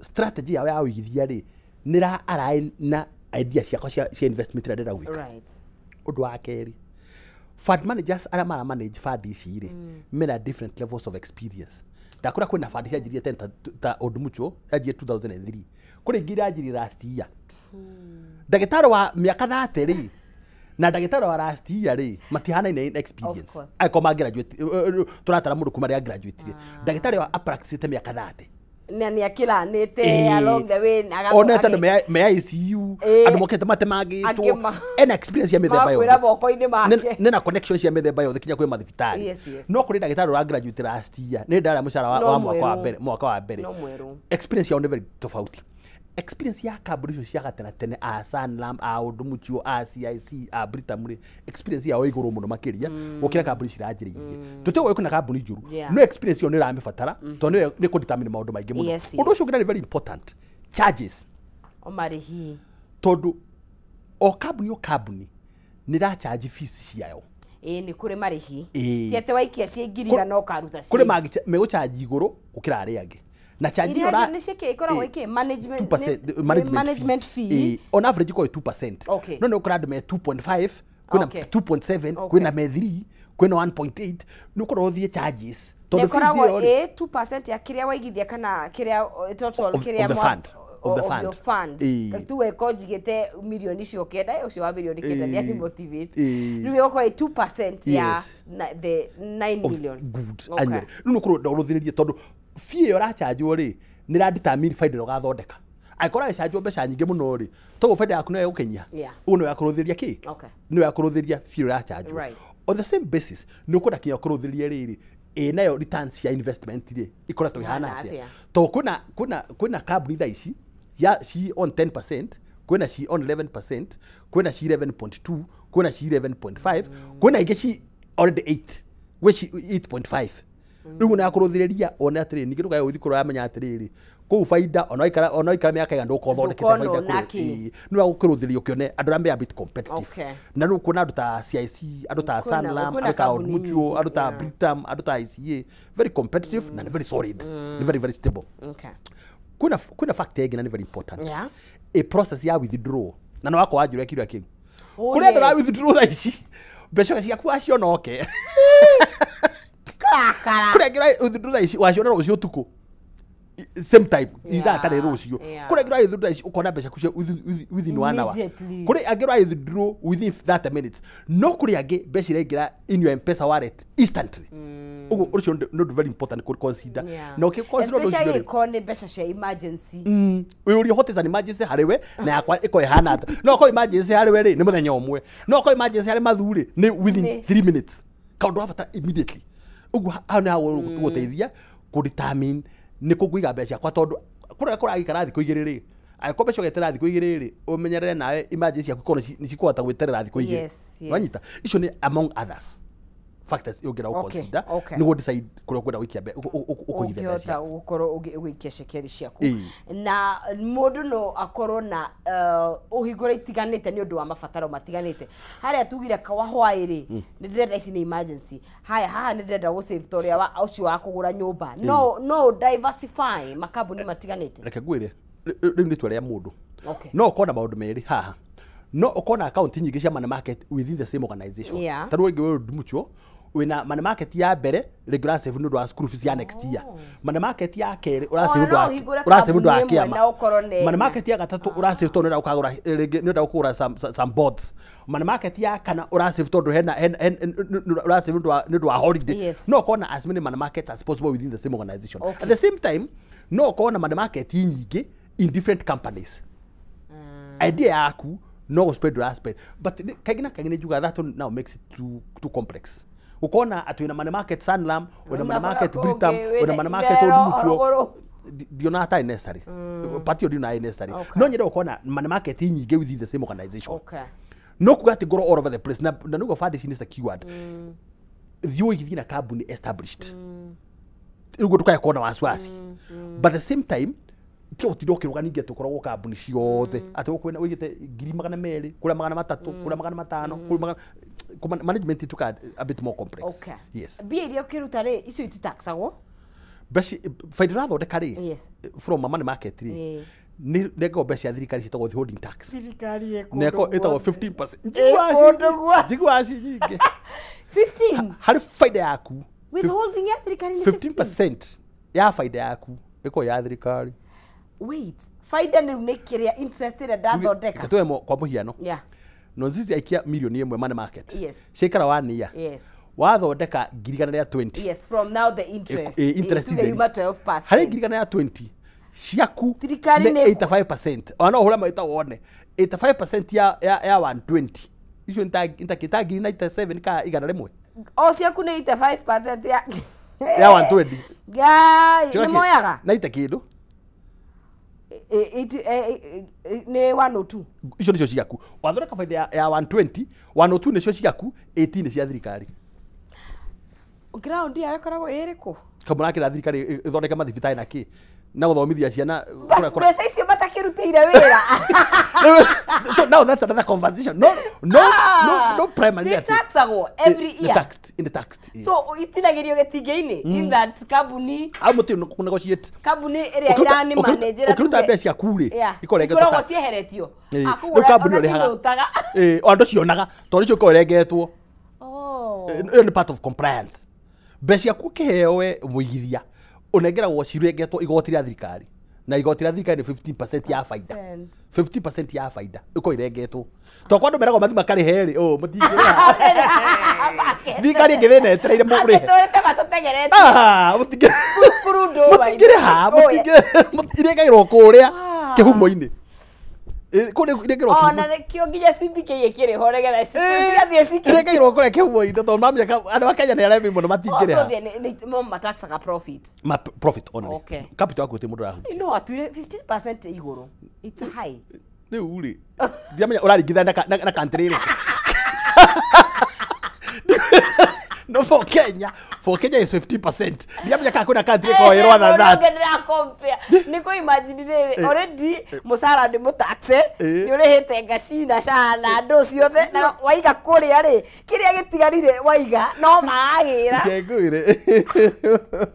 strategy yao ya ũigithia rĩ, nĩ ra align na idea ciakwa cia investment ĩrĩa ndĩrenda gwĩka. Ũndũ wa kerĩ, fund managers arĩa mara manage fund ici rĩ, mena different levels of experience. Ndakũra kwĩna fund cianjirie tene ta Old Mutual yanjirie 2003, kũrĩ ingĩ iranjirie last year. Ndagĩtarĩ wa mĩaka 30 rĩ na ndagĩtarĩ wa last year rĩ, matihanaine in experience. Of course. Angĩkorwo ma graduate, tũratara mũndũ kuma rĩrĩa graduate, ndagĩtarĩ wa apracticĩte mĩaka 30 Na nĩ akĩranĩte along the way na onete andũ me ICU, andũ mokĩte matemangĩtwo, Angĩ ena experience ya mĩthemba makwĩra yothe. moko-inĩ make. Nena connection cia mĩthemba yothe kinya kwĩ mathibitarĩ. Yes. No kũrĩ ndagĩtarĩ ũra graduate last year, nĩ ndarĩa mũcara No wa mwaka wa mwerũ. mbere, mwaka wa mbere. No mwerũ. Experience yao nĩ very tofauti. Experience ya kambuni icio cia gatene tene, a Sanlam, a Old Mutual, a CIC, a Britam rĩ, experience yao ĩ igũrũ mũno makĩria gũkĩra kambuni ciranjĩrĩirie. Tũtigũĩ kwĩna kambuni njũru, no experience ĩyo nĩ ĩramĩbatara, tondũ nĩyo nĩ kũdetermine maũndũ maingĩ mũno. Ũndũ ũcio ũngĩ na nĩ very important, charges. O marĩhi. Tondũ o kambuni, o kambuni nĩ ĩracharge fees ciayo. Ĩĩ, nĩ kũrĩ marĩhi. Ĩĩ. Ti atĩ waikia ciĩ 100,000 ũkaruta Kũrĩ ciĩ megũcharge igũrũ gũkĩra arĩa angĩ, na charge Iria ĩno angĩ nĩ ciĩkĩ ĩkoragwo ĩkĩ management 2% nĩ management fee. Ĩĩ, on average ĩkoragwo ĩ 2%. No nĩ ũkora andũ me 2.5, kwĩna 2.7, kwĩna me 3, kwĩna 1.8. Nĩ ũkorwo ũthiĩ charges, Na tondũ fees ĩkoragwo ĩyo rĩ, ĩ 2% ya kĩrĩa waigithia kana kĩrĩa total kĩrĩa of the fund. Of the of fund. your fund. Tu weko njigĩte mirioni icio kenda, ũcio wa mirioni 9 nĩ ani motivate. Rĩu ĩgũkorwo ĩ 2% ya the 9 of million. Good. Okay. Annually. Rĩu nĩ ũkũrwo ũrũthĩrĩrie, tondũ fee ĩyo ũrachanjwo rĩ, nĩ ĩradetermine faida ĩrĩa ũgathondeka. Angĩkorwo ũrachanjwo mbeca nyingĩ mũno rĩ, toguo faida yaku no ĩgũkinyia. Ũguo nĩ yakũrũthĩrĩria kĩ, nĩ yakũrũthĩrĩria fee ĩrĩa ũrachanjwo. On the same basis nĩ ũkwenda kinya kũrũthĩria rĩrĩ ĩ nayo returns ya investment rĩ ikoretwo ihana atĩa, tondũ kwĩna kambuni thaa ici ya ci on 10%, kwĩna ci on 11%, kwĩna ci 11.2, kwĩna ci 11.5, kwĩna ingĩ ci already 8, gwĩ ci 8.5. Rĩu na kũrũthĩrĩria one atĩrĩrĩ, ningĩ ndũkae gũthiĩ kũrora menya atĩrĩrĩ kũu baida ona waikara mĩaka ĩigana ndũgũkorwo ũthondekete baida kũu. Nĩ wa gũkĩrũthĩrĩria ũkĩone andũ arĩa me a bit competitive. Na rĩu kuona andũ ta CIC, andũ ta Sanlam, andũ ta Old Mutual, andũ ta Britam, andũ ta ICA, very competitive na very solid, ni very very stable. Kwĩna fact ĩngĩ na nĩ very important. A process ya withdraw na no wakwa wanjũria kĩũria kĩu. Kũrĩ andũ ra withdraw thaa ici mbeca ciaku waciona oke. Kũrĩ angĩ ra withdraw thaa ici waciona rũciũ ũtukũ same time ithaa tarĩ rũciũ. Kũrĩ angĩ ra withdraw thaa ici ũkona mbeca ciaku within 1 hour. Kũrĩ angĩ ra withdraw within 30 minutes. No kũrĩ angĩ mbeca iraingĩra in your M-Pesa wallet instantly. Ũguo ũcio nĩ ũndũ very important kũ consider. Na ũkĩ consider especially ĩkorwo nĩ mbeca cia emergency. Wĩyũrie what is an emergency harĩ we na yakwa ĩkorwo ĩhana atĩa. No ĩkorwo emergency harĩ we rĩ nĩ mũthenya ũmwe. No ĩkorwo emergency harĩ Mathu rĩ nĩ within 3 minutes. Kaũndũ wa bata immediately. Ũguo hau nĩ hagũgũteithia kũ determine nĩ kũ ngũiga mbeca ciakwa, tondũ kũrĩa kũragĩikara thikũ igĩrĩ rĩ, angĩkorwo mbeca ũgeterera thikũ igĩrĩ rĩ, ũmenyerere nawe emergency ciaku ikorwo nĩ cikũhota gwĩterera thikũ igĩrĩ. Wanyita? Icio nĩ among others factors ũngĩenda gũ consider nĩguo decide kũrĩa ũkwenda gũikia ũkũigithia mbeca ciaku. Ũngĩhota gũkorwo ũgĩikia cekeri ciaku. Na mũndũ no akorwo na ũhingũre itiganĩte nĩ ũndũ wa mabataro matiganĩte. Harĩa tugire kawahwaĩ rĩ, nĩ ndĩrenda ici nĩ emergency. Haya haha nĩ ndĩrenda gũ save ta ũrĩa ũcio wa kũgũra nyũmba. No diversify makambuni matiganĩte. Reke ngwĩre rĩu nĩ itua rĩa mũndũ. No ũkorwo na maũndũ merĩ haha. No ũkorwo na account nyingĩ cia money market within the same organization. Ta rĩu rĩngĩ Old Mutual wĩna money market ya mbere rĩngĩ ũrasave nĩ ũndũ wa school fees ya next year. Money market ya kerĩ ũrasave nĩ ũndũ wa kĩama. Money market ya gatatũ ũrasave tondũ nĩ ũkagũra rĩngĩ nĩ ũrenda kũgũra some boards. Money market ya kana ũrasave tondũ hena ũrasave nĩ ũndũ wa holiday. No ũkorwo na as many money markets as possible within the same organization. At the same time no ũkorwo na money market nyingĩ in different companies. Idea yaku no go spread or spread, but kaingĩ na kaingĩ nĩ njugaga that now makes it too complex. Ukona atĩ wĩna money market Sanlam, wĩna money market Britam, wĩna money market Old Mutual, ndionaga tarĩ necessary. Part ĩyo ndionaga ĩ necessary. No nyende gũkorwo na money market nyingĩ within the same organization. No kuga atĩ ngorwo all over the place na nĩguo fund ici nĩ secured. Thiĩ ũigithie na kambuni established. Rĩu ndũkae kuona wasiwasi. But at the same time ti ũtinda ũkĩrũga ningĩ atĩ ũkoragwo kambuni ciothe atĩ ũkwĩna ũigĩte 200,000 kũrĩa 300, kũrĩa 500, kũrĩa management ituka a bit more complex. Yes. Mbia iria ũkĩruta rĩ icio ititaxagwo? Mbeca baida ũrathondeka rĩ from a money market rĩ nĩ nengagwo mbeca cia thirikari ciĩtagwo withholding tax. Thirikari ĩ kũndũ ĩtagwo 15%. Njiguaga ci nyingĩ. 15 harĩ baida yaku. Withholding ya thirikari nĩ 15% ya baida yaku ĩkorwo ya thirikari. Wait, faida nĩ kĩrĩa interest ĩrĩa ndathondeka. Tuwe kwa mũhiano. Nonzizi aikia milioni 1 money market. Ciaikara 1 year. Wathondeka 120,000. Yes, from now the interest. Interest itheri. 12%. Harĩ 120,000 ciaku nĩ 85%. Ona no ũhũre maita wone. 85% ya 120. Icio nĩ ta 97 ka 100. O ciaku nĩ 85% ya 120. Ngai, nĩ moyaga? Na ita kĩndũ. Nĩ 102. Icio nĩcio ciaku. Wathondeka baida ya 120, 102 nĩcio ciaku, 18 nĩ cia thirikari. Ground yayo ĩkoragwo ĩrĩkũ? Kamũrakĩra thirikari ĩthondeke mathibitarĩ na kĩ na gũthomithia ciana. Mbeca icio matakĩrutĩire wĩra. So now that's another conversation. No primary. Nĩ taxagwo every year. Nĩ taxed. So itinagĩrio gĩtingĩ-inĩ in that kambuni. Hau mũtirĩ kũ negotiate. Kambuni ĩrĩa ĩrani manage ũkĩruta mbeca ciaku rĩ ikoragwo cieheretio. Rĩu kambuni ũrĩhaga. O andũ cionaga tondũ icio ikoragwo irengetwo. Ĩyo nĩ part of compliance. Mbeca ciaku ũkĩheo we mũigithia ũnengeragwo cirengetwo igoti rĩa thirikari. Na igoti rĩa thirikari nĩ 15% ya baida. 50% ya baida ĩkorwo irengetwo. Tondũ kwa andũ meragwo mathiĩ makarĩhe rĩ, mũtingĩrĩha. Thirikari ĩngĩ thĩna ĩtereire mũrĩhe. Atũrĩte matũtengerete. Mũtingĩrĩha, irengagĩrwo kũrĩa kĩhumo-inĩ. Kå rä Ona nĩkĩo nginya CBK ĩkĩrĩ ho nĩgetha cigathiĩ cikĩ. Ĩrĩkĩirwo kũrĩa kĩhumo-inĩ tondũ mamenya andũ a Kenya nĩ aremi mũno matingĩrĩha. Also, mataxaga profit. Ma profit only. Okay. Capital waku gũtirĩ mũndũ ũrahutia. No atuire 15% igũrũ. It's high. Rĩu rĩ, ndiramenya ũraringithania na country ĩrĩkũ. No, for Kenya is 50%. Ndiramenya kana kwĩna country ĩkoragwo ĩ rather than that. Ndĩra nĩ kũ imagine rĩrĩ, already mũcara nĩ mũtaxe, nĩ ũrĩhĩte ngaci na SHA na andũ ciothe, na waiga kũrĩa rĩ, kĩrĩa gĩtigarire waiga no maragĩra. Reke ngwĩre.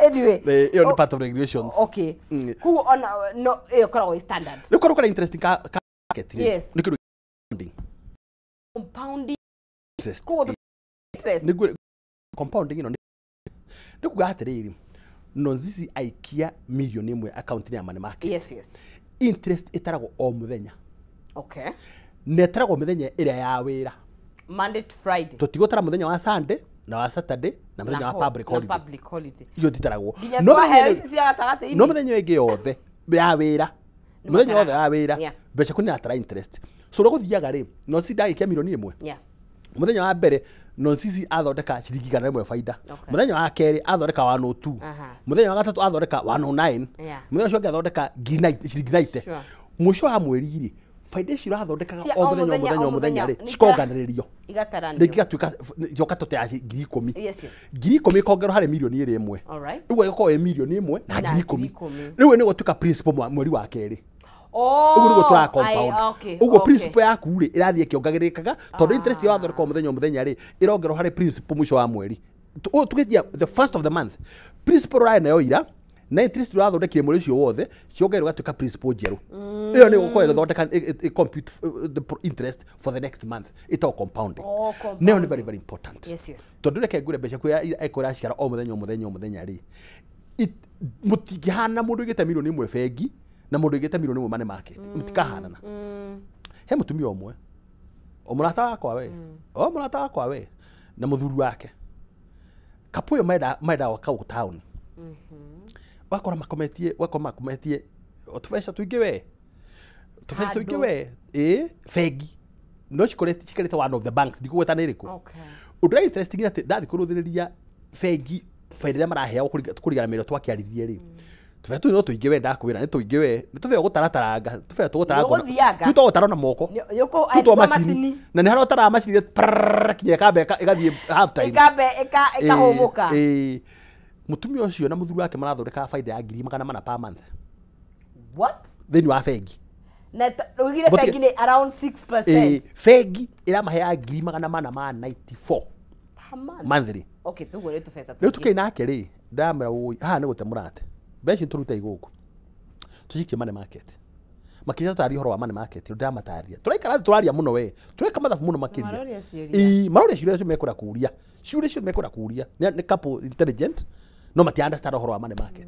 Anyway. Ĩyo nĩ part of regulations. Okay. Koguo ona no ĩyo ĩkoragwo ĩ standard. Rĩu korwo kũrĩ interesting ka market rĩ. Yes. Nĩ kĩndũ compounding. Compounding. Interest. Koguo interest. Nĩguo compounding ĩno nĩ kuga atĩrĩrĩ, Nonzizi aikia 1 million akaunti-inĩ ya money market. Interest ĩtaragwo o mũthenya. Na ĩtaragwo mĩthenya ĩrĩa ya wĩra. Monday to Friday. Tũtigũtara mũthenya wa Sunday na wa Saturday na mũthenya wa public na holiday. Public holiday. Iyo titaragwo. Nginya No twaheo mũthenya ici cia gatagatĩ-inĩ. No mũthenya ĩngĩ yothe ya wĩra, mũthenya wothe wa wĩra, mbeca kũ nĩratara interest. So ũrĩa gũthiaga rĩ, Nonsi ndagĩkia 1 million. Mũthenya wa mbere Nonsizi athondeka ciringi 100 baida. Mũthenya wa kerĩ athondeka 102. Mũthenya wa gatatũ athondeka 109. Mũthenya ũcio ũngĩ athondeka ciringi 90. Mũico wa mweri rĩ, baida icio ũrathondekaga Cia o mũthenya o mũthenya o mũthenya rĩ, cikonganĩrĩrio. Igataranio. Rĩngĩ igatuĩka yoka tote ya 10,000. Yes. 10,000 ĩkongerwo harĩ 1 million. Rĩu ĩgakorwo ĩ 1 million na Na 10,000. 10,000. Rĩu nĩ gũtuĩka principal mweri wa kerĩ. Oh, Ũguo nĩguo tũra compound. Ũguo principal yaku rĩ, ĩrathiĩ ĩkĩongagĩrĩkaga tondũ interest wathondeka o mũthenya o mũthenya rĩ, ĩrongerwo harĩ principal mũico wa mweri. Ũyũ tũgĩthia the first of the month, principal ũrarĩ nayo ira na interest ũrathondekire mweri ũcio wothe ciongererwo ĩgatuĩka principal njerũ. Ĩyo nĩ gũkorwo ĩgĩthondeka compute the interest for the next month, ĩtagwo compounding. Oh, Nayo nĩ very very important. Yes. Tondũ reke ngwĩre, mbeca ciaku ĩkorwo ĩraciara o mũthenya o mũthenya o mũthenya rĩ, mũtingĩhana mũndũ ũigĩte 1 million bengi na mũndũ ũigĩte 1 million money market, mũtikahanana. He mũtumia ũmwe, o mũrata wakwa we, o mũrata wakwa we na mũthuri wake kapũ ũyũ menda gwaka gũkũ taũni. Wakora makometie o tũbeca tũingĩ we, tũbeca tũingĩ Handũ. we ĩ bengi no cikorete cikarĩte one of the banks, ndikũgweta nĩ ĩrĩkũ. Ũndũ ũrĩa interesting nĩ atĩ ndathiĩ kũrũthĩrĩria bengi baida ĩrĩa maraheagwo kũringana na mĩrĩo twakĩaririe rĩ, tũbeca tũu no tũingĩ we, ndakwĩra nĩ tũingĩ we, nĩ tũbeca gũtarataranga, tũbeca tũgũtaranga. Nĩũgũthianga. Tũu tũgũtara na moko. Nĩ Tũu twa macini. macini na nĩ harĩa ũtaraga macini prrrr, kinya ĩkambe ĩgathiĩ half time. Ĩkambe ĩkahũmũka. Ĩĩ. Mũtumia ũcio na mũthuri wake marathondekaga baida ya 400,000 per month. What? Thĩinĩ wa bengi. Na ũigire bengi nĩ around 6%. Ĩĩ, bengi ĩramaheaga 494,000 per month. Monthly. Okay, tuguo nĩ tũbeca Rĩu tũingĩ. tũkĩrĩ nake rĩ, ndamwĩra ũi haha nĩ gũte mũrate mbeca tũrute igũkũ tũcikie money market. Makĩria tũtaria ũhoro wa money market, ndĩramataria tũraikara thĩ tũraria mũno we, tũreka mathabu mũno makĩria. Maroria ciũria. Ĩĩ, maroria ciũria cio mekwenda kũria, ciũria cio mekwenda kũria nĩ couple intelligent no mati understand ũhoro wa money market.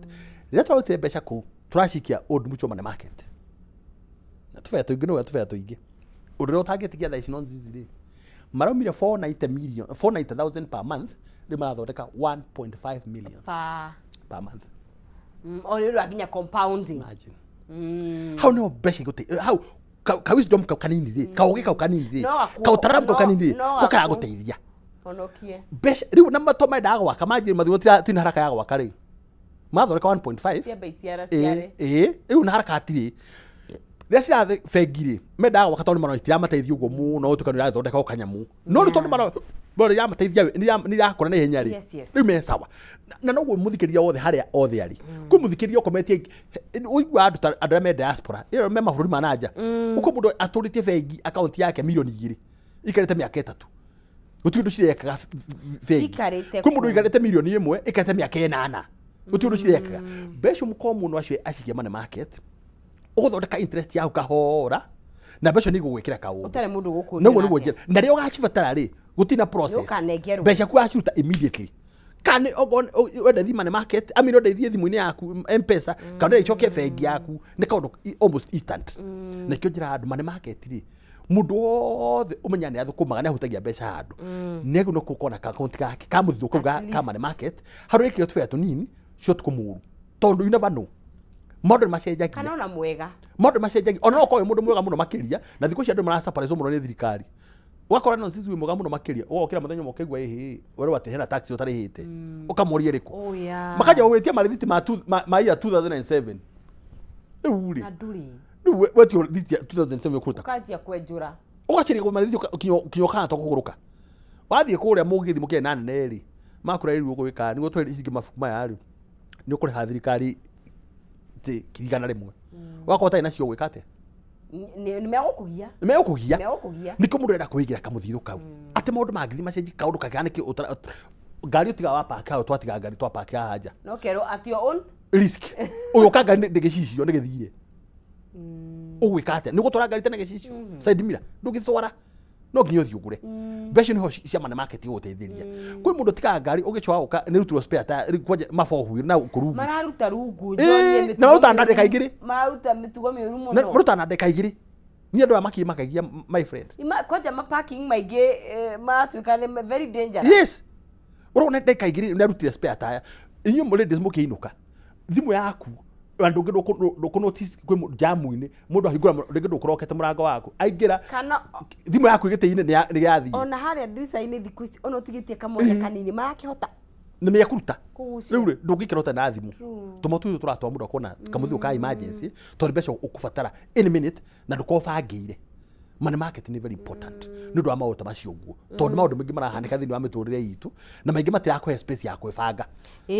Rĩrĩa twarutire mbeca kũu tũracikia Old Mutual money market na tũbeca tũingĩ, nĩwe tũbeca tũingĩ ũndũ ũrĩa ũtangĩtigia thaa ici no nzizi rĩ, maraumire 490 million, 490,000 per month, rĩu marathondeka 1.5 million Pa. per month. O nĩ ũndũ wa nginya compounding. Imagine. Hau nĩho mbeca igũte hau ka wisdom kau kanini rĩ, kaũgĩ kau kanini rĩ, No kaũtaramu kau kanini rĩ, no ko karagũteithia Honokie. Mbeca rĩu na mato mendaga gwaka manjiri mathiĩ tina haraka ya gwaka rĩ, mathondeka 1.5. Ciamba iciara ĩĩ ciare. Ĩĩ, rĩu na haraka hatirĩ rĩrĩa cirathi bengi rĩ, mendaga gwaka tondũ marona itiramateithia ũguo mũno, ũtuĩka nĩ ũrathondeka o kanyamũ, no rĩu tondũ marona nĩ iramateithia, nĩ irakũra na ihenya rĩ, Yes. rĩu me sawa. Na noguo mũthikĩrĩria wothe harĩa othe arĩ kwĩ mũthikĩrĩria ũkometie ũigua andũ ta andũ arĩa me diaspora ĩyo me mabũrũri ma nanja ũko, mũndũ atũrĩtie bengi akaunti yake 2 million ikarĩte mĩaka 3, gũtirĩ ũndũ cirekaga bengi. Cikarĩte Kwĩ mũndũ kũu. ũikarĩte 1 million ĩkarĩte mĩaka 8, gũtirĩ ũndũ cirekaga. Mbeca mũkorwo mũndũ acio acikie money market, ũgũthondeka interest yaku kahora na mbeca nĩ igũgwĩkĩra kaũndũ. Ũtarĩ mũndũ gũkũria. Noguo nĩguo njĩra na rĩrĩa ũgacibatara rĩ, gũtirĩ na process. Nĩũkanengerwo. Mbeca ku waciruta immediately, kana okorwo wenda thiĩ money market amini wenda ithiĩ thimũ-inĩ yaku M-Pesa, kana wenda icoke bengi yaku, nĩ kaũndũ almost instant. Na ikĩo njĩra andũ money market rĩ, mũndũ wothe ũmenya nĩ athũkũmaga nĩ ahutagia mbeca handũ nĩ agĩrĩirwo gũkorwo na akaunti gake ka mũthithũ kau ka money market, harĩa wĩkĩre tũbeca tũnini cia ũtukũ mũru, tondũ you never know. Maũndũ nĩ macenjagia. Kana ona mwega. Maũndũ macenjagia. Ona no ũkorwo wĩ mũndũ mwega mũno makĩria, na thikũ ici andũ maracaparĩcwo mũno nĩ thirikari. Ũgakora no sisi wĩ mwega mũno makĩria, ũgokĩra mũthenya ũmwe ũkaigua ĩhĩ, werwo atĩ hena tax ũtarĩhĩte. Ũkamũria ĩrĩkũ? Oh yeah. Makanjia gũgwĩtia marĩthiti ma year 2007. Rĩu rĩ. Na ndũrĩ. Rĩu wetio rĩthiti ya 2007 ũkũruta. Ũkanjia kwenjũra. Ũgacaria marĩthiti ũkinya ũkahana ta kũgũrũka. Wathiĩ kũrĩa mũngĩthiĩ mũkĩaria na anene rĩ, makũra rĩu ũgwĩka nĩguo tũhe ici ingĩ mabuku maya rĩ, nĩ ũkũrĩha thirikari 100,000. Wakorwo ũtarĩ nacio ũgwĩka atĩa? Nĩ megũkũgia. Nĩ megũkũgia. Megũkũgia. Nĩkĩo mũndũ arenda kwĩigĩra kamũthithũ kau. Atĩ maũndũ mangĩthiĩ macenjie kaũndũ kangĩhanĩke ngari ũtigaga wapaki hau, twatiga ngari twapaki haha nja. No kerwo at your own risk. Ũyũ ũka ngari ndĩ gĩcicio nĩ gĩthire. Ũgwĩka atĩa? Nĩ ũgũtwara ngari tene gĩcicio? Side mirror ndũngĩtwara. No nginya ũthiĩ ũgũre. Mbeca nĩho cia money market igũgũteithĩria. Kwĩ mũndũ ũtigaga ngari ũgĩcoka gũka nĩ rutirwo spare tire, kwanja mabohu na kũrungu. Mararuta rungu. Na maruta na ndagĩka igĩrĩ. Mararuta mĩtugo mĩũru mũno. Maruta na ndagĩka igĩrĩ. Ni andũ aya makĩ makagia my friend. Kwanja ma parking maingĩ maratuĩka nĩ very dangerous. Yes. Ũrona ndagĩka igĩrĩ nĩ arutire spare tire. Inyuĩ ladies mũkĩinũka. Thimũ yaku andũ ũngĩ ndũkũ notice kwĩ jamu-inĩ mũndũ ahingũra rĩngĩ ndũkũrokete mũrango waku aingĩra kana thimũ yaku ĩgĩtĩ-inĩ nĩ yathiĩ. Ona harĩa ndirica-inĩ thikũ ici ona ũtigĩtie kamwanya kanini marakĩhota nĩ mekũruta. Kũgucia. Rĩu rĩ ndũngĩikara ũtarĩ na thimũ. Tũmwe tũtũ tũratwara mũndũ akona kamũthithũ ka emergency tondũ mbeca ũkũbatara any minute na ndũkorwo ũbangĩire. Money market nĩ very important nĩ ũndũ wa maũndũ ta macio ũguo tondũ maũndũ maingĩ marahanĩka thĩinĩ wa mĩtũrĩre itũ na maingĩ matirakũhe space ya kwĩbanga.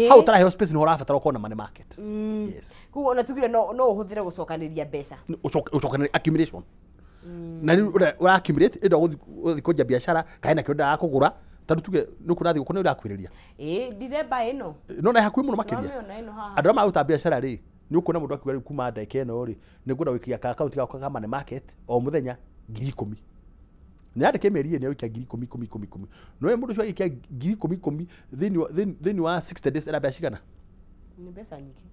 Hau ũtaraheo space nĩho ũrabatara ũkorwo na money market. Yes. Koguo ona tugire no ũhũthĩre gũcokanĩria mbeca. Ũcokanĩrie accumulation. Na rĩu ũra accumulate ĩndo ũgũthiĩ kwenja biacara kana hena kĩndũ ũrendaga kũgũra tondũ tuge nĩ ũkuona thigũkũ nĩ ũrakuhĩrĩria. Ndithemba ĩno. No na hakuhĩ mũno makĩria. Ndĩramĩona ĩno haha. Andũ arĩa maruta biacara rĩ nĩ ũkuona mũndũ akiuga rĩu kuma ndagĩka ĩno rĩ nĩ ngwenda gũikia ka account gakwa ka money market o mũthenya 10,000. Nĩ yandĩke mĩeri ĩrĩ nĩ agũikia 10,000 10,000 10,000. No we mũndũ ũcio agĩikia 10,000 10,000 thĩinĩ wa 60 days ena mbeca cigana? Nĩ mbeca nyingĩ.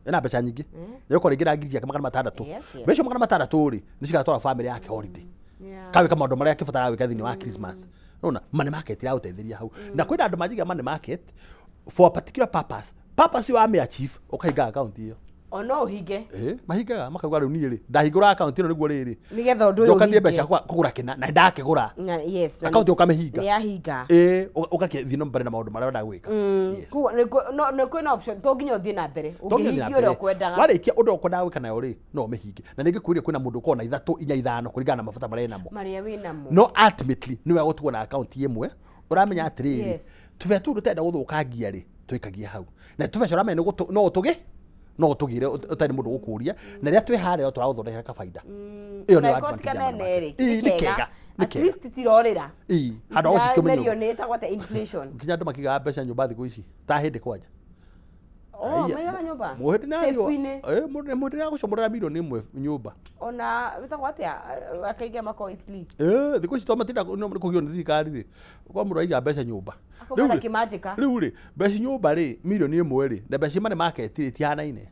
Ena mbeca nyingĩ. Nĩ ũkorwo rĩngĩ na 600,000. Mbeca 600 rĩ nĩ cigatwara family yake holiday. Kawĩka maũndũ marĩa akĩbataraga gwĩka thĩinĩ wa Christmas. Ũrona money market ĩragũteithĩria hau. Na kwĩna andũ manjiga money market for a particular purpose. Purpose ĩyo ame achieve ũkahinga account ĩyo. Ona ũhinge. Mahingaga makauga rĩu niĩ rĩ ndahingũra account ĩno nĩguo rĩrĩ. Nĩgetha ũndũ ũyũ Njokatie ũhinge. mbeca kũgũra kĩna na ndakĩgũra. Yes. Account ĩyo ũkamĩhinga. Nĩ yahinga. Ũgakĩthiĩ na mbere na maũndũ marĩa ũrenda gwĩka. Koguo nĩ kwĩna option to nginya ũthiĩ na mbere. Ũngĩhingia ũrĩa ũkwendaga. Warĩkia ũndũ ũkwendaga gwĩka nayo rĩ no ũmĩhinge. Na ningĩ kwĩrĩa kwĩna mũndũ ũkoragwo na 3 4 5 kũringana na mabata marĩa enamo. Marĩa wĩnamo. No ultimately nĩ wega gũtigwo na account ĩmwe ũramenya atĩrĩrĩ tũbeca tũu tũtarenda gũthũkangia rĩ twĩkagia hau. Na tũbeca ũramenya no ũtũgĩ no ũtũgĩre ũtarĩ mũndũ gũkũria na rĩrĩa twĩ harĩa tũragũthondekera kabaida. Ĩyo nĩyo advantage ya money market. Nĩ kega. At least tirorĩra. Handũ ha gũcikia Itiremerio nĩ ĩtagwo atĩa inflation. Nginya andũ makĩigaga mbeca nyũmba thikũ ici ta hĩndĩ kwanja. Oh, maigaga nyũmba. Safe-inĩ. Mũndũ nĩ agũcomorera 1 million nyũmba. Ona wĩtagwo atĩa akaingia makoo Eastleigh. Thikũ ici to matinda nĩ kũgio nĩ thirikari rĩ. Kwa mũndũ aiga mbeca nyũmba. Akauma na kĩmanjĩka. Rĩu rĩ mbeca nyũmba rĩ 1 million rĩ na mbeca money market rĩ itihanaine.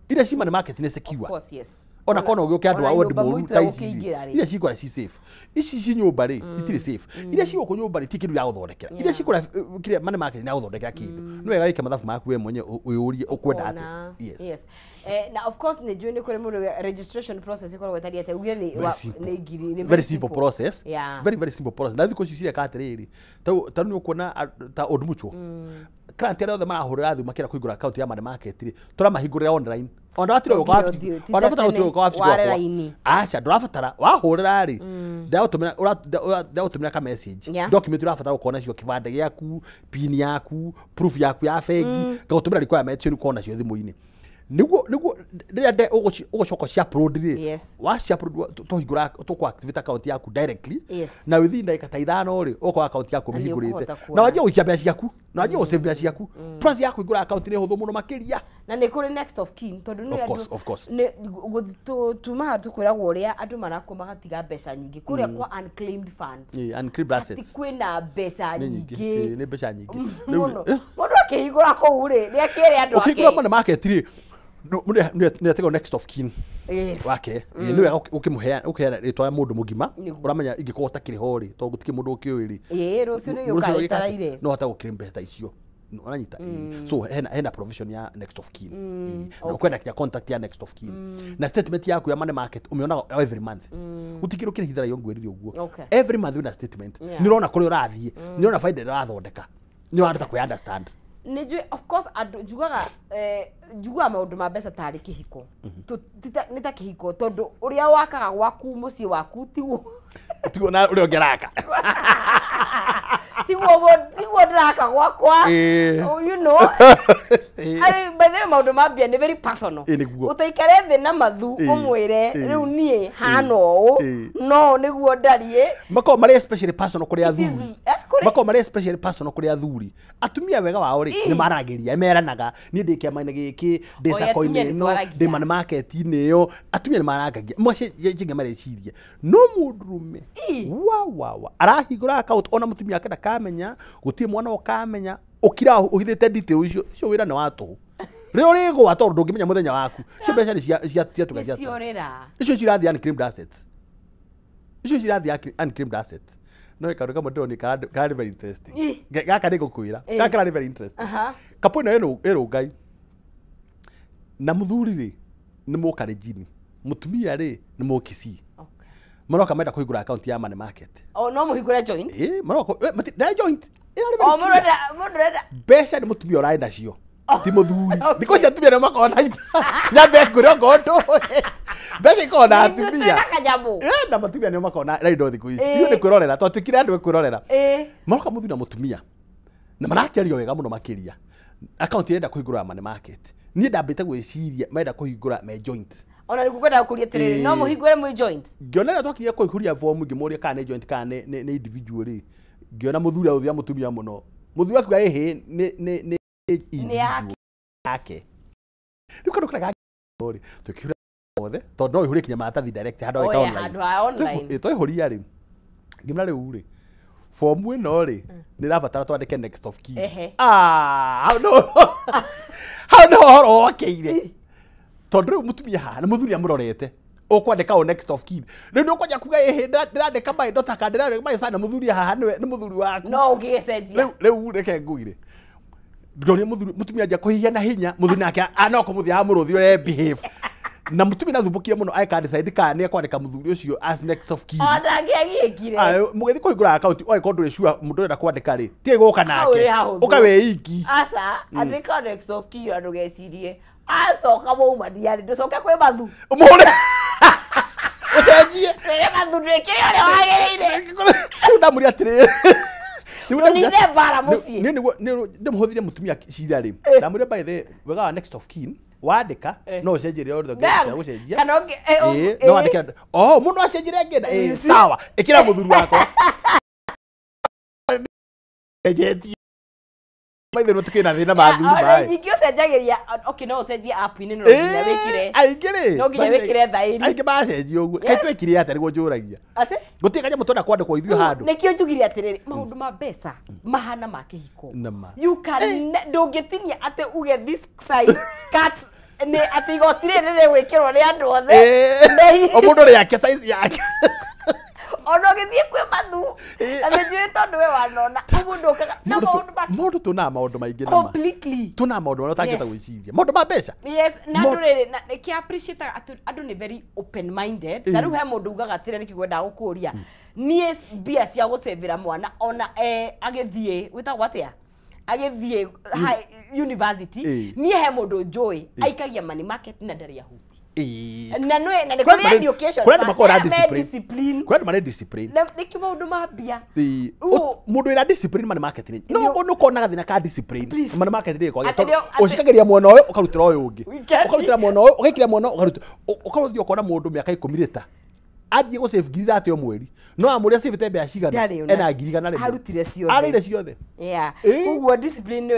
Iria ci money market nĩ secure. Of course, yes. Ona kona ũgĩũke andũ a wendi mũru ta ici ici iria cikora ci safe. Ici ci nyũmba rĩ itirĩ safe. Iria ci gũkũ nyũmba rĩ ti kĩndũ gĩa gũthondekera. Iria cikora kĩrĩa money market nĩ ya gũthondekera kĩndũ. Nĩ wega wĩke mathabu maku we mwenyewe wĩyũrie ũkwenda atĩa. Yes. Na of course nĩ njũĩ nĩ kũrĩ mũndũ registration process ĩkoragwo ĩtariĩ atĩa ugire nĩ ngiri nĩ very simple process. Yeah. Very very simple process. Na thikũ ici cireka atĩrĩrĩ ta rĩu nĩ ũkuona ta Old Mutual. Client arĩa othe marahũrĩra thimũ makĩenda kũhingũra account ya money market rĩ tũramahingũrĩra online. Ona watira gũka wabici. Ona batara gũtira gũka wabici gwakwa. Aca ndũrabatara wahũrĩra rĩ ndagũtũmĩra ka message. Document ũrabatara gũkorwo nacio kĩbandĩ gĩaku, pin yaku, proof yaku ya bengi, ngagũtũmĩra requirement icio ũkorwo nacio thimũ-inĩ. Nĩguo rĩrĩa ũgũcoka cia upload rĩ wa cia upload tũhingũra tũkũ activate account yaku directly na within ndagĩka ta 5 rĩ ũkorwo account yaku ũmĩhingũrĩte na wanjie gũikia mbeca ciaku na wanjie gũsave mbeca ciaku. Process ya kũhingũra account nĩ hũthũ mũno makĩria. Na nĩ kũrĩ next of kin tondũ nĩ Of course, of course. Tuma haha tũkwĩragwo ũrĩa andũ marakua magatiga mbeca nyingĩ kũrĩa kwa unclaimed fund. Unclaimed assets. Atĩ kwĩna mbeca nyingĩ. Nĩ mbeca nyingĩ. Mũno. Mũndũ akĩhingũra kũu rĩ nĩ akĩre andũ ake. Ũkĩhingũra money market rĩ nĩ ategwo next of kin. Wake. Nĩ wega ũkĩmũheana ũkĩheana rĩtwa rĩa mũndũ mũgima ũramenya ingĩkorwo ũtakĩrĩ ho rĩ tondũ gũtirĩ mũndũ ũkĩũĩ rĩ. Rũciũ nĩ gĩũka gĩtaraire. No hote gũkĩrĩ mbeca ta icio. Ũranyita? Ĩĩ. So hena provision ya next of kin. Ĩĩ. Na ũkwenda kinya contact ya next of kin na statement yaku ya money market ũmĩonaga every month. Gũtikĩrĩ ũkĩrĩhithara ngwĩrire ũguo. Every month wĩna statement. Nĩ ũrona kũrĩa ũrathiĩ, nĩ ũrona faida ĩrĩa ũrathondeka, nĩ ũrahota kwĩ understand. Nĩ njũĩ, of course, andũ njugaga, njugaga maũndũ ma mbeca tarĩ kĩhiko. Nĩ ta kĩhiko, tondũ ũrĩa wakaga gwaku mũciĩ waku tiguo Tiguo na ũrĩa ũngĩ araka. Tiguo ndĩraka gwakwa. Oh. By the way, maũndũ ma mbia nĩ very personal. Ĩĩ, nĩguo. Ũtaikare thĩ na mathu ũmwĩre rĩu niĩ hana ũũ, no nĩguo ndariĩ. Makoragwo marĩ especially personal kũrĩ It is- athuri. Kũrĩ Makoragwo marĩ especially personal kũrĩ athuri. Atumia wega wao rĩ, nĩ maragĩria, meranaga, niĩ ndĩ kĩama-inĩ gĩkĩ, ndĩ Oya, atumia sacco-inĩ nĩ ĩno, twaragia. ndĩ money market-inĩ ĩyo. Atumia nĩ marangagia macenjia mareciria, no mũndũrũme wa wa wa arahingũra account, ona mũtumia ake ndakamenya, gũtirĩ mwana ũkamenya, ũkira ũhithĩte detail icio. Icio wĩra nĩ wa tũhũ rĩ, ũrĩgũa tondũ ndũngĩmenya mũthenya waku. Icio mbeca nĩ ciatuĩka Nĩ cia tũhũ. ciorĩra. Icio cirathiĩ unclaimed assets, icio cirathiĩ unclaimed assets. No kaũndũ kamwe ndĩronire kararĩ very interesting. Gaka nĩ ngũkwĩra. Gaka kararĩ very interesting. Kapo ĩno ĩrũ ngai na mũthuri rĩ nĩ mũkarenjini, mũtumia rĩ nĩ mũkisii. Maroka menda kũhingũra account ya money market. O no mũhingũre joint? Ĩ, maroka, ndarĩ joint. Ĩrarĩ O very mũndũ clear. arenda, mũndũ arenda. Mbeca nĩ mũtumia ũrarĩ nacio, ti mũthuri. Thikũ ici atumia nĩ makoragwo na nyambe ngũre okorwo ndũĩ mbeca ikoragwo na Ithuĩ atumia. twĩna kanyamũ. Na matumia nĩo makoragwo na indo thikũ ici. Ithuĩ nĩ kwĩrorera twatuĩkire andũ a kwĩrorera. Maroka mũthuri na mũtumia na marakĩaria wega mũno makĩria, akaunti ĩrenda kũhingũra ya money market. Niĩ ndambĩte gwĩciria marenda kũhingũra me joint. Ona nĩguo ngwendaga kũria atĩrĩrĩ, no mũhingũre mwĩ joint? Ngĩona rĩrĩa twakinya kũihũria bomu, ngĩmũria kana nĩ joint kana nĩ individual rĩ, ngĩona mũthuri aũthia mũtumia mũno. Mũthuri akiuga ĩhĩ, nĩ Nĩ yake. individual yake. Rĩu kandũ karĩa rĩ tũkĩhũra othe, tondũ no ũihũrie kinya maratathi direct handũ Oh, weka yeah, online. handũ ha online. Twaihũria rĩ, ngĩmwĩra rĩu rĩ, fomu ĩno rĩ nĩ ĩrabatara twandĩke next of kin. Ah, hau no ũhoro wokĩire, tondũ rĩu mũtumia haha na mũthuri amũrorete, ũkwandĩka o next of kin, rĩu nĩ ũkwanja kuga ĩhĩ, ndĩrandĩka my daughter kana ndĩrandĩka my son, na mũthuri haha nĩwe nĩ mũthuri waku. No ũngĩgĩcenjia. Rĩu reke ngugire, ndonire mũthuri mũtumia anja kũhihia na hinya, mũthuri nake no kũmũthia mũrũthi ũrĩa behave, na mũtumia nathumbũkire mũno agĩka decide kana nĩ ekwandĩka mũthuri ũcio as next of kin. Ona ndangĩagiĩkire. Mũgĩthiĩ kũhingũra akaunti, ũgagĩkorwo ndũrĩ sure mũndũ ũrenda kwandĩka rĩ tiga gũka Hau nake rĩ hahũthũ. ũka wĩ iki. Aca, andĩka next of kin na ndũgecirie acoka maumania rĩ, ndũcoke kwĩ mathu. Ũmũhũre ũcenjie. Twĩre mathu ndwĩkĩre ũrĩa wagĩrĩire. Rĩu ndamũria atĩrĩrĩ, Ndũnine mbara mũciĩ. Niĩ nĩguo ndĩmũhũthĩrie mũtumia cira rĩ, ndamũria, by the wega wa next of kin wandĩka no ũcenjie rĩrĩa ũrĩa Damn. ũngĩenda gũcenjia. Kana ũngĩ- Ĩĩ, no wandĩke oh mũndũ acenjire angĩenda. Ĩĩ, sawa, ĩkĩra mũthuri wakwa cenjetie maithe no tukĩna thĩna ma thuri Ona maĩ. ningĩ ũcenjagĩria, okay, no ũcenjie app-inĩ, no nginya wĩkĩre Aingĩ rĩ, no nginya wĩkĩre thaĩri. Aingĩ macenjia ũguo. Kaĩ twekire atĩa nĩguo njũragia? Atĩ? Gũtirĩ kanyamũ twenda kwandĩkwo ithuĩ handũ. Nĩkĩo njugire atĩrĩrĩ, maũndũ ma mbeca mahana ma kĩhiko. Nama. You can ndũngĩtinia atĩ uge this size cut nĩ atĩ igoti rĩrĩ rĩgwĩkĩrwo nĩ andũ othe. O mũndũ rĩake size yake. Ona ũgĩthiĩ kwĩ mathu na nĩ njũĩ tondũ we wanona ũguo ndũkaga na maũndũ ma Maũndũ tuonaga maũndũ maingĩ nama. Completely. Tuonaga maũndũ marĩa ũtangĩhota gwĩciria, maũndũ ma mbeca. Yes, na andũ rĩrĩ na nĩkĩ appreciate atĩ andũ nĩ very open minded. Ta rĩu he mũndũ ugaga atĩrĩ, nĩkĩ ngwendaga gũkũria, niĩ mbia cia gũcĩvĩra mwana ona agĩthiĩ wĩtagwo atĩa, agĩthiĩ university, niĩ he mũndũ njũĩ aikagia money market na ndarĩ ahuti. Na nĩ na nĩ Kũrĩ andũ kũrĩ education kũrĩ andũ fund, makoragwo na me discipline. Discipline. Kũrĩ andũ marĩ discipline. Na nĩkĩo maũndũ ma mbia. Mũndũ wĩna discipline money market rĩ, no nĩ ũkonaga thĩna ka discipline money market rĩ kwagĩa, Atĩ tondũ ũcikagĩria mwena ũyũ ũkarutĩra ũyũ ũngĩ, ũkarutĩra mwena ũyũ ũgaikĩra mwena ũyũ ũkarutĩra, ũkarũthiĩ ũkona mũndũ mĩaka 10 rĩta anjie gũsave 30,000 o mweri, no amũrĩa savĩte mbeca cigana? Ndarĩ ona. Ena 100,000. Arutire ciothe. Arĩire ciothe. Yeah. Koguo discipline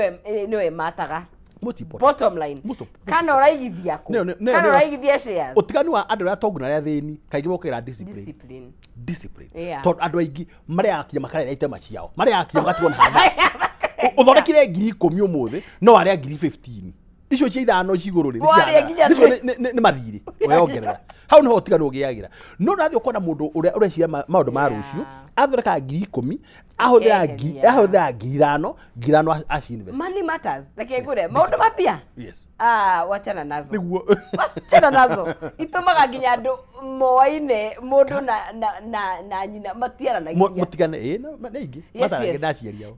nĩwe mataga. Most important. Bottom line, kana ũraigithia kũ, kana ũraigithia shares. Ũtiganu wa andũ arĩa atongu na arĩa athĩni kaingĩ mokagĩra discipline. Discipline. Discipline. Tondũ andũ aingĩ marĩaga kinya makarĩa itema ciao, marĩaga kinya magatigwo na hathara. Ũthondekire 10,000 ũmũthĩ, no arĩa 15,000. Icio cia ithano ci igũrũ rĩ nĩ mathirĩ weyongerera. Hau nĩho ũtiganu ũgĩagĩra. No ũrathiĩ ũkona mũndũ ũrĩa ũreciria maũndũ ma rũciũ athondekaga 10,000 ahũthĩra 5,000 5,000 aci invest. Money matters. Reke ngũre maũndũ mapia. Yes. Ah, wachana nazo. Nĩguo. Wachana nazo. Itũmaga nginya andũ moaine mũndũ na nyina matiaranagia. Mũtigane ĩ nĩ ingĩ. Mataragia na aciari ao.